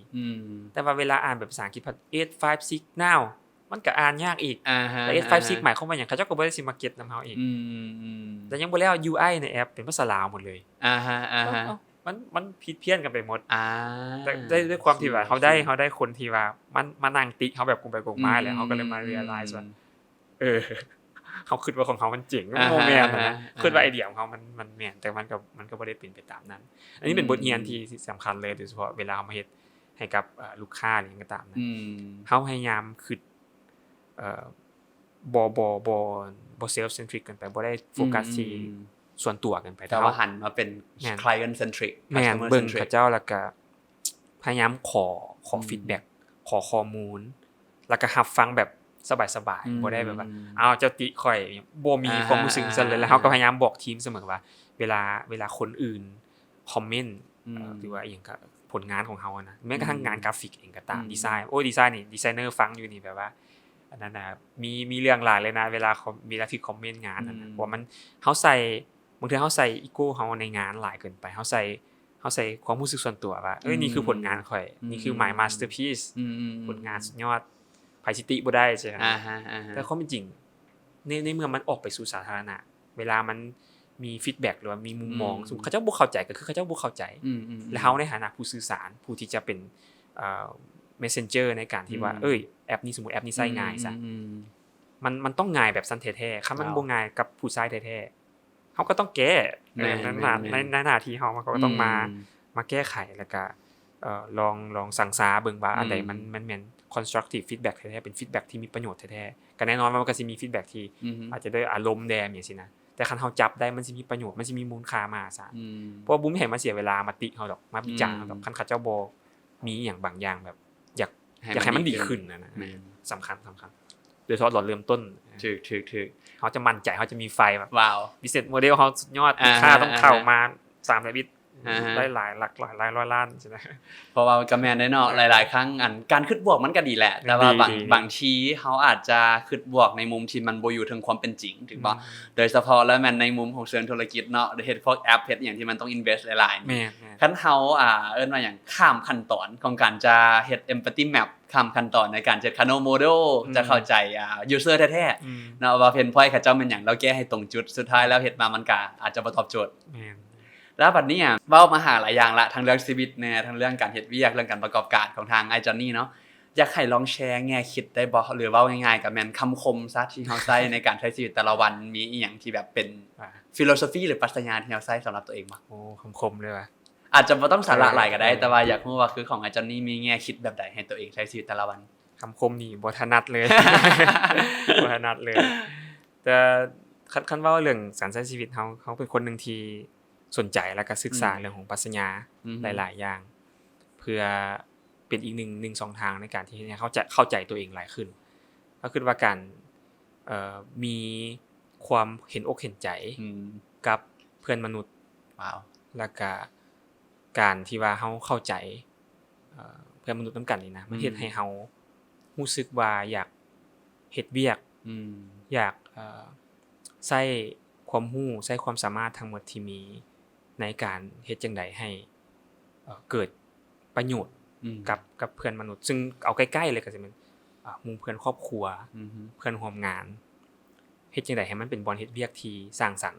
ແຕ່ວ່າເວລາອ່ານແບບພາສາອັງກິດພັດ eight five six ນາວ ມັນກໍອ່ານຍາກອີກ ແລ້ວ eight five six ໝາຍຄວາມວ່າຫຍັງ ເຂົາເຈົ້າກໍບໍ່ໄດ້ຊິມາເກັດນຳເຮົາອີກ ແລ້ວຍັງບໍ່ແລ້ວ UI ໃນແອັບເປັນພາສາລາວໝົດເລີຍ ມັນ ມັນຜິດພຽນກັນໄປໝົດ ແຕ່ດ້ວຍ ດ້ວຍຄວາມທີ່ວ່າເຮົາໄດ້ ເຮົາໄດ້ຄົນທີ່ວ່າມາ ມານັ່ງຕິເຮົາແບບກົງໄປກົງມາແລ້ວ ເຮົາກໍເລີຍມາ realize ວ່າ ເອີ ເຮົາຄິດວ່າຂອງເຮົາມັນເຈັງ ມັນບໍ່ແມ່ນນະ ຄິດວ່າໄອເດຍຂອງເຮົາມັນ ມັນແມ່ນ ແຕ່ມັນກໍ ມັນກໍບໍ່ໄດ້ເປັນໄປຕາມນັ້ນ. ອັນນີ້ເປັນບົດຮຽນທີ່ ທີ່ສຳຄັນເລີຍ ໂດຍສະເພາະເວລາເຮົາມາເຮັດໃຫ້ກັບ ເອີ ລູກຄ້າ ຫຼືຫຍັງກໍຕາມນະ ເຮົາພະຍາຍາມຄິດ ເອີ ບໍ່ ບໍ່ ບໍ່ ບໍ່ self centric ເກີນໄປ ບໍ່ໄດ້ໂຟກັສທີ່ ສ່ວນຕົວເກີນໄປ ແຕ່ວ່າຫັນມາເປັນ client centric ແມ່ນ ເບິ່ງເຂົາເຈົ້າ ແລ້ວກໍພະຍາຍາມຂໍ ຂໍ feedback ຂໍຂໍ້ມູນ ແລ້ວກໍຮັບຟັງແບບສະບາຍໆ ບໍ່ໄດ້ແບບວ່າ ອ້າວ ເຈົ້າຕິຂ້ອຍ ບໍ່ມີຄວາມຮູ້ສຶກຊັ້ນເລີຍ. ແລ້ວເຮົາກໍພະຍາຍາມບອກທີມສະເໝີວ່າ ເວລາ ເວລາຄົນອື່ນຄອມເມັນ ຫຼືວ່າອີ່ຫຍັງ ກັບຜົນງານຂອງເຮົານະ ແມ້ກະທັ້ງງານກຣາຟິກເອງກໍຕາມ ດີໄຊ ໂອ້ ດີໄຊນີ້ ດີໄຊເນີຟັງຢູ່ນີ້ແບບວ່າ ອັນນັ້ນນະ ມີ ມີເລື່ອງຫຼາຍເລີຍນະ ເວລາ ເວລາຖືກຄອມເມັນງານນະ ເພາະວ່າມັນ ເຮົາໃສ່ ບາງເທື່ອເຮົາໃສ່ ego ເຮົາໃນງານຫຼາຍເກີນໄປ ເຮົາໃສ່ ເຮົາໃສ່ຄວາມຮູ້ສຶກສ່ວນຕົວວ່າ ເອີຍ ນີ້ຄືຜົນງານຂ້ອຍ ນີ້ຄື my masterpiece ຜົນງານສຸດຍອດ ໃຜຊິຕິບໍ່ໄດ້ຊີ້ນະ. ແຕ່ຄວາມເປັນຈິງ ໃນ ໃນເມື່ອມັນອອກໄປສູ່ສາທາລະນະ ເວລາມັນມີ feedback ຫຼືວ່າມີມຸມມອງ ເຂົາເຈົ້າບໍ່ເຂົ້າໃຈ ກໍຄືເຂົາເຈົ້າບໍ່ເຂົ້າໃຈ ແລ້ວເຮົາໃນຖານະຜູ້ສື່ສານ ຜູ້ທີ່ຈະເປັນ messenger ໃນການທີ່ວ່າ ເອີຍ ແອັບນີ້ ສົມມຸດແອັບນີ້ໃຊ້ງ່າຍຊະ ມັນ ມັນຕ້ອງງ່າຍແບບຊັ້ນແທ້ໆ ຄັນມັນບໍ່ງ່າຍກັບຜູ້ໃຊ້ແທ້ໆ ເຮົາກໍຕ້ອງແກ້ ໃນ ໃນໜ້າທີ່ເຮົາ ເຮົາກໍຕ້ອງມາ ມາແກ້ໄຂ ແລ້ວກໍ ເອີ ລອງ ລອງຊັ່ງຊາເບິ່ງວ່າ ອັນໃດມັນ ມັນແມ່ນ constructive feedback ແທ້ໆ ເປັນ feedback ທີ່ມີປະໂຫຍດແທ້ໆ ກໍແນ່ນອນວ່າມັນກໍຊິມີ feedback ທີ່ອາດຈະດ້ວຍອາລົມແດ່ ຫຍັງຊີ້ນະ ແຕ່ຄັນເຮົາຈັບໄດ້ ມັນຊິມີປະໂຫຍດ ມັນຊິມີມູນຄ່າມະຫາສານ ເພາະວ່າບໍ່ມີໃຜມາເສຍເວລາມາຕິເຮົາດອກ ມາວິຈານເຮົາດອກ ຄັນເຂົາເຈົ້າບໍ່ມີອີ່ຫຍັງບາງຢ່າງແບບ ຢາກ ຢາກໃຫ້ມັນດີຂຶ້ນນະ ສຳຄັນ ສຳຄັນ ໂດຍສະເພາະຕອນເລີ່ມຕົ້ນ ຖືກ ຖືກ ຖືກ ເຮົາຈະໝັ້ນໃຈ ເຮົາຈະມີໄຟແບບ business model ເຮົາສຸດຍອດ ລູກຄ້າຕ້ອງເຂົ້າມາ ສາມແລັບບິດ ໄດ້ຫຼາຍຫຼັກ ຫຼາຍ ຫຼາຍຮ້ອຍລ້ານຊີ້ນະ. ເພາະວ່າມັນກໍແມ່ນເດ້ເນາະ ຫຼາຍໆຄັ້ງ ອັນ ການຄິດບວກມັນກໍດີແຫຼະ ແຕ່ວ່າບາງ ບາງທີເຮົາອາດຈະຄິດບວກໃນມຸມທີ່ມັນບໍ່ຢູ່ເທິງຄວາມເປັນຈິງ ຖືກບໍ່? ໂດຍສະເພາະແລ້ວແມ່ນໃນມຸມຂອງເຊີງທຸລະກິດເນາະ ເຮັດພວກແອັບ ເຮັດອີ່ຫຍັງທີ່ມັນຕ້ອງ invest ຫຼາຍໆ ແມ່ນ ແມ່ນ ຄັນເຮົາ ອ່າ ເອີ້ນວ່າຫຍັງ ຂ້າມຂັ້ນຕອນຂອງການຈະເຮັດ empathy map ຂ້າມຂັ້ນຕອນໃນການເຮັດ Kano model ຈະເຂົ້າໃຈ ອ່າ user ແທ້ໆ ເນາະ ວ່າ pain point ເຂົາເຈົ້າແມ່ນຫຍັງ ແລ້ວແກ້ໃຫ້ຕົງຈຸດ ສຸດທ້າຍແລ້ວເຮັດມາມັນກະອາດຈະບໍ່ຕອບໂຈດ. ແມ່ນ ແລ້ວບັດນີ້ ອ່າ ເວົ້າມາຫາຫຼາຍຢ່າງລະ ທັງເລື່ອງຊີວິດແດ່ ທັງເລື່ອງການເຮັດວຽກ ເລື່ອງການປະກອບການຂອງທາງອ້າຍ Johnny ເນາະ ຢາກໃຫ້ລອງແຊແງ່ຄິດໄດ້ບໍ່? ຫຼືເວົ້າງ່າຍໆ ກໍແມ່ນຄຳຄົມຊະ ທີ່ເຮົາໃຊ້ໃນການໃຊ້ຊີວິດແຕ່ລະວັນ ມີອີ່ຫຍັງທີ່ແບບເປັນ philosophy ຫຼືປັດຊະຍາທີ່ເຮົາໃຊ້ສຳລັບຕົວເອງບໍ່? ໂອ້ ຄຳຄົມເລີຍຫວາ? ອາດຈະບໍ່ຕ້ອງສາລະຫຼາຍກໍໄດ້ ເອີ ແຕ່ວ່າຢາກຮູ້ວ່າຄືຂອງອ້າຍ Johnny ມີແງ່ຄິດແບບໃດໃຫ້ຕົວເອງໃຊ້ຊີວິດແຕ່ລະວັນ? ຄຳຄົມນີ້ບໍ່ຖະໜັດເລີຍ ບໍ່ຖະໜັດເລີຍ ແຕ່ຄັນ ຄັນເວົ້າເລື່ອງການໃຊ້ຊີວິດ ເຮົາ ເຮົາເປັນຄົນໜຶ່ງທີ່ສົນໃຈ ແລ້ວກໍສຶກສາເລື່ອງຂອງປັດຊະຍາຫຼາຍໆຢ່າງ ເພື່ອເປັນອີກໜຶ່ງ ໜຶ່ງຊ່ອງທາງໃນການທີ່ເຮັດໃຫ້ເຮົາເຂົ້າໃຈ ເຂົ້າໃຈຕົວເອງຫຼາຍຂຶ້ນ. ເຮົາຄິດວ່າການ ເອີ ມີຄວາມເຫັນອົກເຫັນໃຈກັບເພື່ອນມະນຸດ ແລ້ວກະການທີ່ວ່າເຮົາເຂົ້າໃຈ ເອີ ເພື່ອນມະນຸດນຳກັນນີ້ນະ ມັນເຮັດໃຫ້ເຮົາຮູ້ສຶກວ່າຢາກເຮັດວຽກ ຢາກ ເອີ ໃຊ້ຄວາມຮູ້ ໃຊ້ຄວາມສາມາດທັງໝົດທີ່ມີ ໃນການເຮັດຈັ່ງໃດໃຫ້ ເອີ ເກີດປະໂຫຍດກັບ ກັບເພື່ອນມະນຸດ ຊຶ່ງເອົາໃກ້ໆເລີຍກໍຊິແມ່ນ ອ່າ ໝູ່ເພື່ອນຄອບຄົວ ເພື່ອນຮ່ວມງານ ເຮັດຈັ່ງໃດໃຫ້ມັນເປັນບ່ອນເຮັດວຽກທີ່ສ້າງສັນ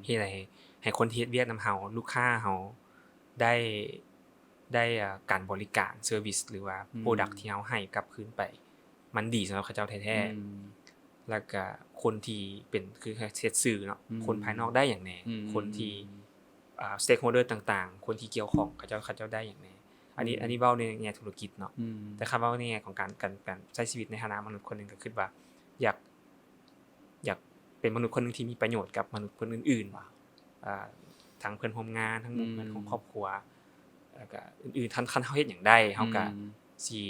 ເຮັດໃດໃຫ້ ໃຫ້ຄົນທີ່ເຮັດວຽກນຳເຮົາ ລູກຄ້າເຮົາໄດ້ ໄດ້ ເອີ ການບໍລິການ service ຫຼືວ່າ product ທີ່ເຮົາໃຫ້ກັບຄືນໄປ ມັນດີສຳລັບເຂົາເຈົ້າແທ້ໆ ແລ້ວກະຄົນທີ່ເປັນ ຄືເຮັດສື່ເນາະ ຄົນພາຍນອກໄດ້ຫຍັງແດ່ ຄົນທີ່ ອ່າ stakeholder ຕ່າງໆ ຄົນທີ່ກ່ຽວຂ້ອງ ເຂົາເຈົ້າ ເຂົາເຈົ້າໄດ້ຫຍັງແດ່. ອັນນີ້ ອັນນີ້ເວົ້າໃນແງ່ທຸລະກິດເນາະ ແຕ່ຄັນເວົ້າໃນແງ່ຂອງການ ການ ການໃຊ້ຊີວິດໃນຖານະມະນຸດຄົນໜຶ່ງ ກໍຄິດວ່າຢາກ ຢາກເປັນມະນຸດຄົນໜຶ່ງທີ່ມີປະໂຫຍດກັບມະນຸດຄົນອື່ນໆ ອ່າ ທັງເພື່ອນຮ່ວມງານ ທັງໝູ່ເພື່ອນຂອງຄອບຄົວ ແລ້ວກະອື່ນໆ ຄັນ ຄັນເຮົາເຮັດຫຍັງໄດ້ ເຮົາກະຊິ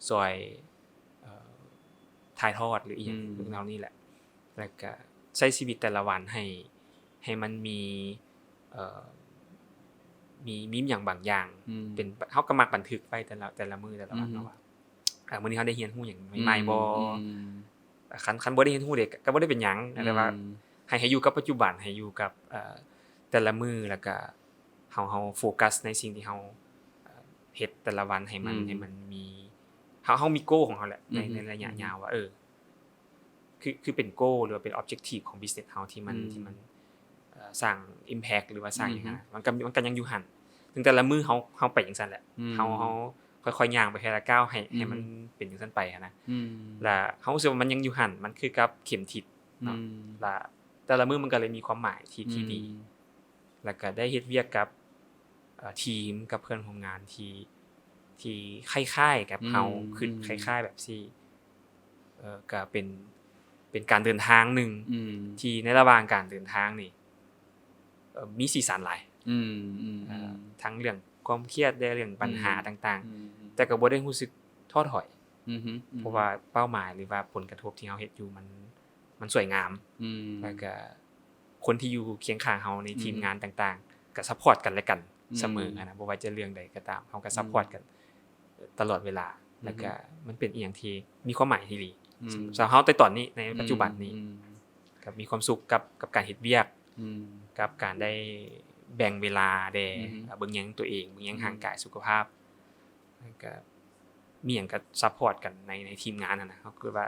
ຊ່ອຍ ເອີ ຖ່າຍທອດ ຫຼືອີ່ຫຍັງເຫຼົ່ານີ້ແຫຼະ ແລ້ວກະໃຊ້ຊີວິດແຕ່ລະວັນໃຫ້ ໃຫ້ມັນມີ ເອີ ມີ ມີຫຍັງບາງຢ່າງ ເປັນ ເຮົາກໍມັກບັນທຶກໄວ້ແຕ່ລະ ແຕ່ລະມື້ແຕ່ລະວັນເນາະ ວ່າ ເອີ ມື້ນີ້ເຮົາໄດ້ຮຽນຮູ້ຫຍັງໃໝ່ໆບໍ່ ຄັນ ຄັນບໍ່ໄດ້ຮຽນຮູ້ເດ ກໍບໍ່ໄດ້ເປັນຫຍັງ ແຕ່ວ່າໃຫ້ ໃຫ້ຢູ່ກັບປັດຈຸບັນ ໃຫ້ຢູ່ກັບ ເອີ ແຕ່ລະມື້ ແລ້ວກະເຮົາ ເຮົາໂຟກັສໃນສິ່ງທີ່ເຮົາ ເອີ ເຮັດແຕ່ລະວັນ ໃຫ້ມັນ ໃຫ້ມັນມີ ເຮົາ ເຮົາມີ goal ຂອງເຮົາແຫຼະ ໃນ ໃນໄລຍະຍາວວ່າ ເອີ ຄື ຄືເປັນ goal ຫຼືວ່າເປັນ objective ຂອງ business ເຮົາທີ່ມັນ ທີ່ມັນ ເອີ ສ້າງ impact ຫຼືວ່າສ້າງຫຍັງຫັ້ນນະ ມັນກໍ ມັນກໍຍັງຢູ່ຫັ້ນ ເຖິງແຕ່ລະມື້ເຮົາ ເຮົາໄປຈັ່ງຊັ້ນແຫຼະ ເຮົາ ເຮົາຄ່ອຍໆຍ່າງໄປເທື່ອລະກ້າວ ໃຫ້ ໃຫ້ມັນເປັນຈັ່ງຊັ້ນໄປຫັ້ນນະ ລະເຮົາຮູ້ສຶກວ່າມັນຍັງຢູ່ຫັ້ນ ມັນຄືກັບເຂັມທິດເນາະ ລະແຕ່ລະມື້ມັນກໍເລີຍມີຄວາມໝາຍທີ່ ທີ່ດີ ແລ້ວກໍໄດ້ເຮັດວຽກກັບ ເອີ ທີມ ກັບເພື່ອນຮ່ວມງານທີ່ ທີ່ຄ້າຍໆກັບເຮົາ ຄຶດຄ້າຍໆແບບຊີ້ ເອີ ກໍເປັນ ເປັນການເດີນທາງໜຶ່ງທີ່ໃນລະຫວ່າງການເດີນທາງນີ້ ເອີ່ ມີສີສັນຫຼາຍ ອືມ ອືມ ເອີ່ ອືມ ທັງເລື່ອງຄວາມຄຽດ ແລະ ເລື່ອງບັນຫາ ອືມ ຕ່າງໆ ອືມ ແຕ່ກໍບໍ່ໄດ້ຮູ້ສຶກທໍ້ຖອຍ ອືມ ອືມ ເພາະວ່າເປົ້າໝາຍ ຫຼືວ່າຜົນກະທົບທີ່ເຮົາເຮັດຢູ່ມັນ ມັນສວຍງາມ ອືມ ແລ້ວກໍຄົນທີ່ຢູ່ຄຽງຂ້າງເຮົາໃນ ອືມ ທີມງານຕ່າງໆ ກໍຊັບພອດກັນແລະກັນ ອືມ ສະເໝີຫັ້ນນະ ບໍ່ວ່າຈະເລື່ອງໃດກໍຕາມ ເຮົາກໍ ອືມ ຊັບພອດກັນຕະຫຼອດເວລາ ອືມ ແລ້ວກໍມັນເປັນອີ່ຫຍັງທີ່ມີຄວາມໝາຍອີ່ຫຼີ ອືມ ສຳລັບເຮົາໃນຕອນນີ້ ໃນ ອືມ ປັດຈຸບັນນີ້ ອືມ ກໍມີຄວາມສຸກກັບ ກັບການເຮັດວຽກ ອືມ ກັບການໄດ້ແບ່ງເວລາແດ່ ອືມ ເບິ່ງແຍງຕົວເອງ ເບິ່ງແຍງ ອືມ ຮ່າງກາຍ ສຸຂະພາບ ແລ້ວກໍມີຫຍັງກໍຊັບພອດກັນໃນ ໃນທີມງານຫັ້ນນະ ເຮົາຄິດວ່າ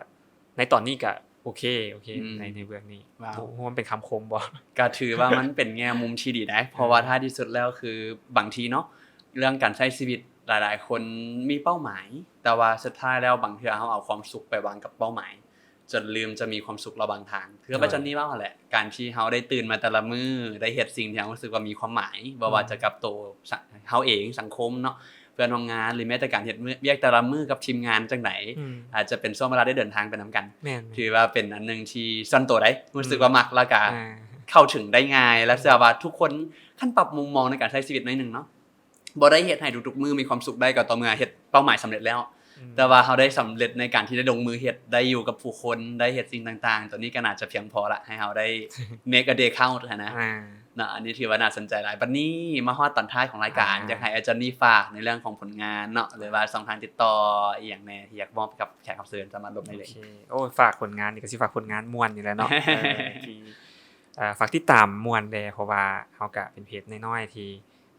ໃນຕອນນີ້ກໍໂອເຄ ໂອເຄ ອືມ ໃນ ໃນເບື້ອງນີ້ ວ້າວ ບໍ່ຮູ້ວ່າມັນເປັນຄຳຄົມບໍ່? ກໍຖືວ່າມັນເປັນແງ່ມຸມທີ່ດີໄດ໋ ເພາະວ່າ ອືມ ທ້າຍທີ່ສຸດແລ້ວຄືບາງທີເນາະ ເລື່ອງການໃຊ້ຊີວິດ ຫຼາຍໆຄົນມີເປົ້າໝາຍ ແຕ່ວ່າສຸດທ້າຍແລ້ວບາງເທື່ອເຮົາເອົາຄວາມສຸກໄປວາງກັບເປົ້າໝາຍ ຈົນລືມຈະມີຄວາມສຸກລະຫວ່າງທາງ ຄືອາຈານນີ້ເວົ້າຫັ້ນແຫຼະ ການທີ່ເຮົາໄດ້ຕື່ນມາແຕ່ລະມື້ ໄດ້ເຮັດສິ່ງທີ່ເຮົາຮູ້ສຶກວ່າມີຄວາມໝາຍ ບໍ່ວ່າ ອືມ ຈະກັບໂຕ ສະ ເຮົາເອງ ສັງຄົມເນາະ ເພື່ອນຮ່ວມງານ ຫຼືແມ້ແຕ່ການເຮັດວຽກແຕ່ລະມື້ກັບທີມງານຈັ່ງໃດ ອືມ ອາດຈະເປັນຊ່ວງເວລາໄດ້ເດີນທາງໄປນຳກັນ ແມ່ນໆ ຖືວ່າເປັນອັນໜຶ່ງທີ່ສ່ວນໂຕໄດ໋ ຮູ້ສຶກວ່າມັກ ອືມ ແລ້ວກະ ອ່າ ເຂົ້າເຖິງໄດ້ງ່າຍ ແລະ ເຊື່ອວ່າທຸກຄົນ ຄັນປັບມຸມມອງໃນການໃຊ້ຊີວິດໜ້ອຍໜຶ່ງເນາະ ບໍ່ໄດ້ເຮັດໃຫ້ທຸກໆມື້ມີຄວາມສຸກໄດ້ ກໍຕໍ່ເມື່ອເຮັດເປົ້າໝາຍສຳເລັດແລ້ວ ອືມ ແຕ່ວ່າເຮົາໄດ້ສຳເລັດໃນການທີ່ໄດ້ລົງມືເຮັດ ໄດ້ຢູ່ກັບຜູ້ຄົນ ໄດ້ເຮັດສິ່ງຕ່າງໆ ຕົວນີ້ກໍໜ້າຈະພຽງພໍລະ ໃຫ້ເຮົາໄດ້ make a day count ຫັ້ນນະ ອ່າ ເນາະ ອັນນີ້ຖືວ່າໜ້າສົນໃຈຫຼາຍ. ບັດນີ້ມາຮອດຕອນທ້າຍຂອງລາຍການ ອ່າ ຢາກໃຫ້ອາຈານນີ້ຝາກໃນເລື່ອງຂອງຜົນງານເນາະ ຫຼືວ່າຊ່ອງທາງຕິດຕໍ່ອີ່ຫຍັງແດ່ທີ່ຢາກມອບກັບແຂກຮັບເຊີນ ສາມາດລົມໄດ້ເລີຍ. ໂອເຄ ໂອ້ຍ ຝາກຜົນງານນີ້ກໍຊິຝາກຜົນງານມ່ວນນີ້ແຫຼະເນາະ ເອີ ທີ່ ເອີ ຝາກຕິດຕາມມ່ວນແດ່ ເພາະວ່າເຮົາກະເປັນເພຈນ້ອຍໆທີ່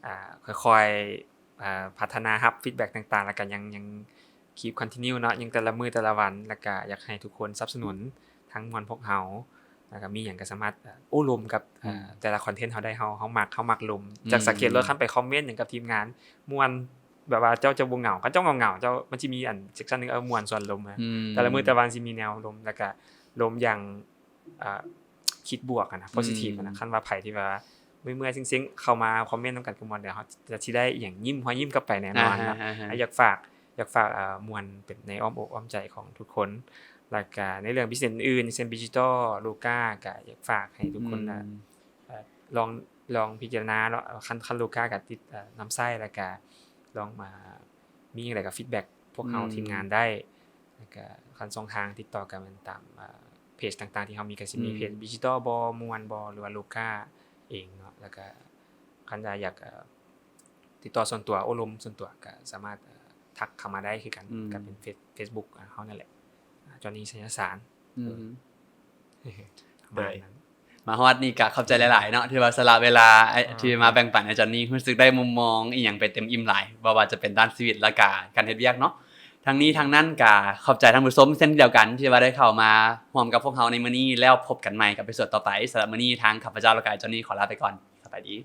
ອ່າ ຄ່ອຍໆ ອ່າ ພັດທະນາຮັບຟີດແບັກຕ່າງໆ ແລ້ວກະຍັງ ຍັງ keep continue ເນາະ ຍັງແຕ່ລະມື້ແຕ່ລະວັນ ແລ້ວກະຢາກໃຫ້ທຸກຄົນສະໜັບສະໜູນທັງມ່ວນພວກເຮົາ ແລ້ວກະມີຫຍັງກະສາມາດ ເອີ ໂອ້ລົມກັບ ອືມ ເອີ ແຕ່ລະຄອນເທັນເຮົາໄດ້ ເຮົາ ເຮົາມັກ ເຮົາມັກລົມ ອືມ ຈາກສັງເກດເລີຍ ຄັນໄປຄອມເມັນຫຍັງກັບທີມງານ ມ່ວນ ແບບວ່າເຈົ້າຈະບໍ່ເຫງົາ ຄັນເຈົ້າເຫງົາໆ ເຈົ້າ ມັນຊິມີອັນ section ໜຶ່ງ ເອີ ມ່ວນຊວນລົມ ອືມ ແຕ່ລະມື້ແຕ່ລະວັນຊິມີແນວລົມ ແລ້ວກະລົມຢ່າງ ອ່າ ຄິດບວກຫັ້ນນະ ອືມ positive ຫັ້ນນະ ຄັນວ່າໃຜທີ່ວ່າເມື່ອຍໆ ເຊັງໆ ເຂົ້າມາຄອມເມັນນຳກັນກໍມ່ວນ ແລ້ວເຮົາຈະ ຊິໄດ້ອີ່ຫຍັງ ຍິ້ມ ຮອຍຍິ້ມກັບໄປແນ່ນອນເນາະ ອ່າ ຢາກຝາກ ຢາກຝາກ ເອີ ມ່ວນເປັນໃນອ້ອມອົກອ້ອມໃຈຂອງທຸກຄົນ ແລ້ວກະໃນເລື່ອງ business ອື່ນໆ ເຊັ່ນ Digital Loca ກະຢາກຝາກໃຫ້ທຸກຄົນ ອືມ ເອີ ເອີ ລອງ ລອງພິຈາລະນາເນາະ ຄັນ ຄັນ Loca ກະຕິດ ເອີ ນຳໃຊ້ ແລ້ວກະລອງມາ ມີຫຍັງໃດກໍ feedback ພວກເຮົາ ອືມ ທີມງານໄດ້ ແລ້ວກະຄັນຊ່ອງທາງຕິດຕໍ່ກໍແມ່ນຕາມ ເອີ ເພຈຕ່າງໆທີ່ເຮົາມີ ກໍຊິມີ ອືມ ເພຈ Digital ບໍ ມ່ວນບໍ ຫຼືວ່າ Loca ເອງເນາະ ແລ້ວກະຄັນວ່າຢາກ ເອີ ຕິດຕໍ່ສ່ວນຕົວ ໂອ້ລົມສ່ວນຕົວ ກໍສາມາດ ເອີ ທັກເຂົ້າມາໄດ້ຄືກັນ ອືມ ກໍເປັນເຟສ Facebook ເຮົານັ້ນແຫຼະ Johnny ໄຊຍະສານ ອືມ ປະມານນັ້ນ. ມາຮອດນີ້ກະຂອບໃຈຫຼາຍໆເນາະ ທີ່ວ່າສະຫຼະເວລາ ອ່າ ທີ່ມາແບ່ງປັນອາຈານນີ້ ຮູ້ສຶກໄດ້ມຸມມອງອີ່ຫຍັງໄປເຕັມອີ່ມຫຼາຍ ບໍ່ວ່າຈະເປັນດ້ານຊີວິດ ແລະກະການເຮັດວຽກເນາະ ທັງນີ້ທັງນັ້ນກະຂອບໃຈທ່ານຜູ້ຊົມເຊັ່ນດຽວກັນ ທີ່ວ່າໄດ້ເຂົ້າມາຮ່ວມກັບພວກເຮົາໃນມື້ນີ້ ແລ້ວພົບກັນໃໝ່ກັບເອພິໂສດຕໍ່ໄປ. ສຳລັບມື້ນີ້ທາງຂ້າພະເຈົ້າ ແລະກະອາຈານນີ້ຂໍລາໄປກ່ອນ ສະບາຍດີ.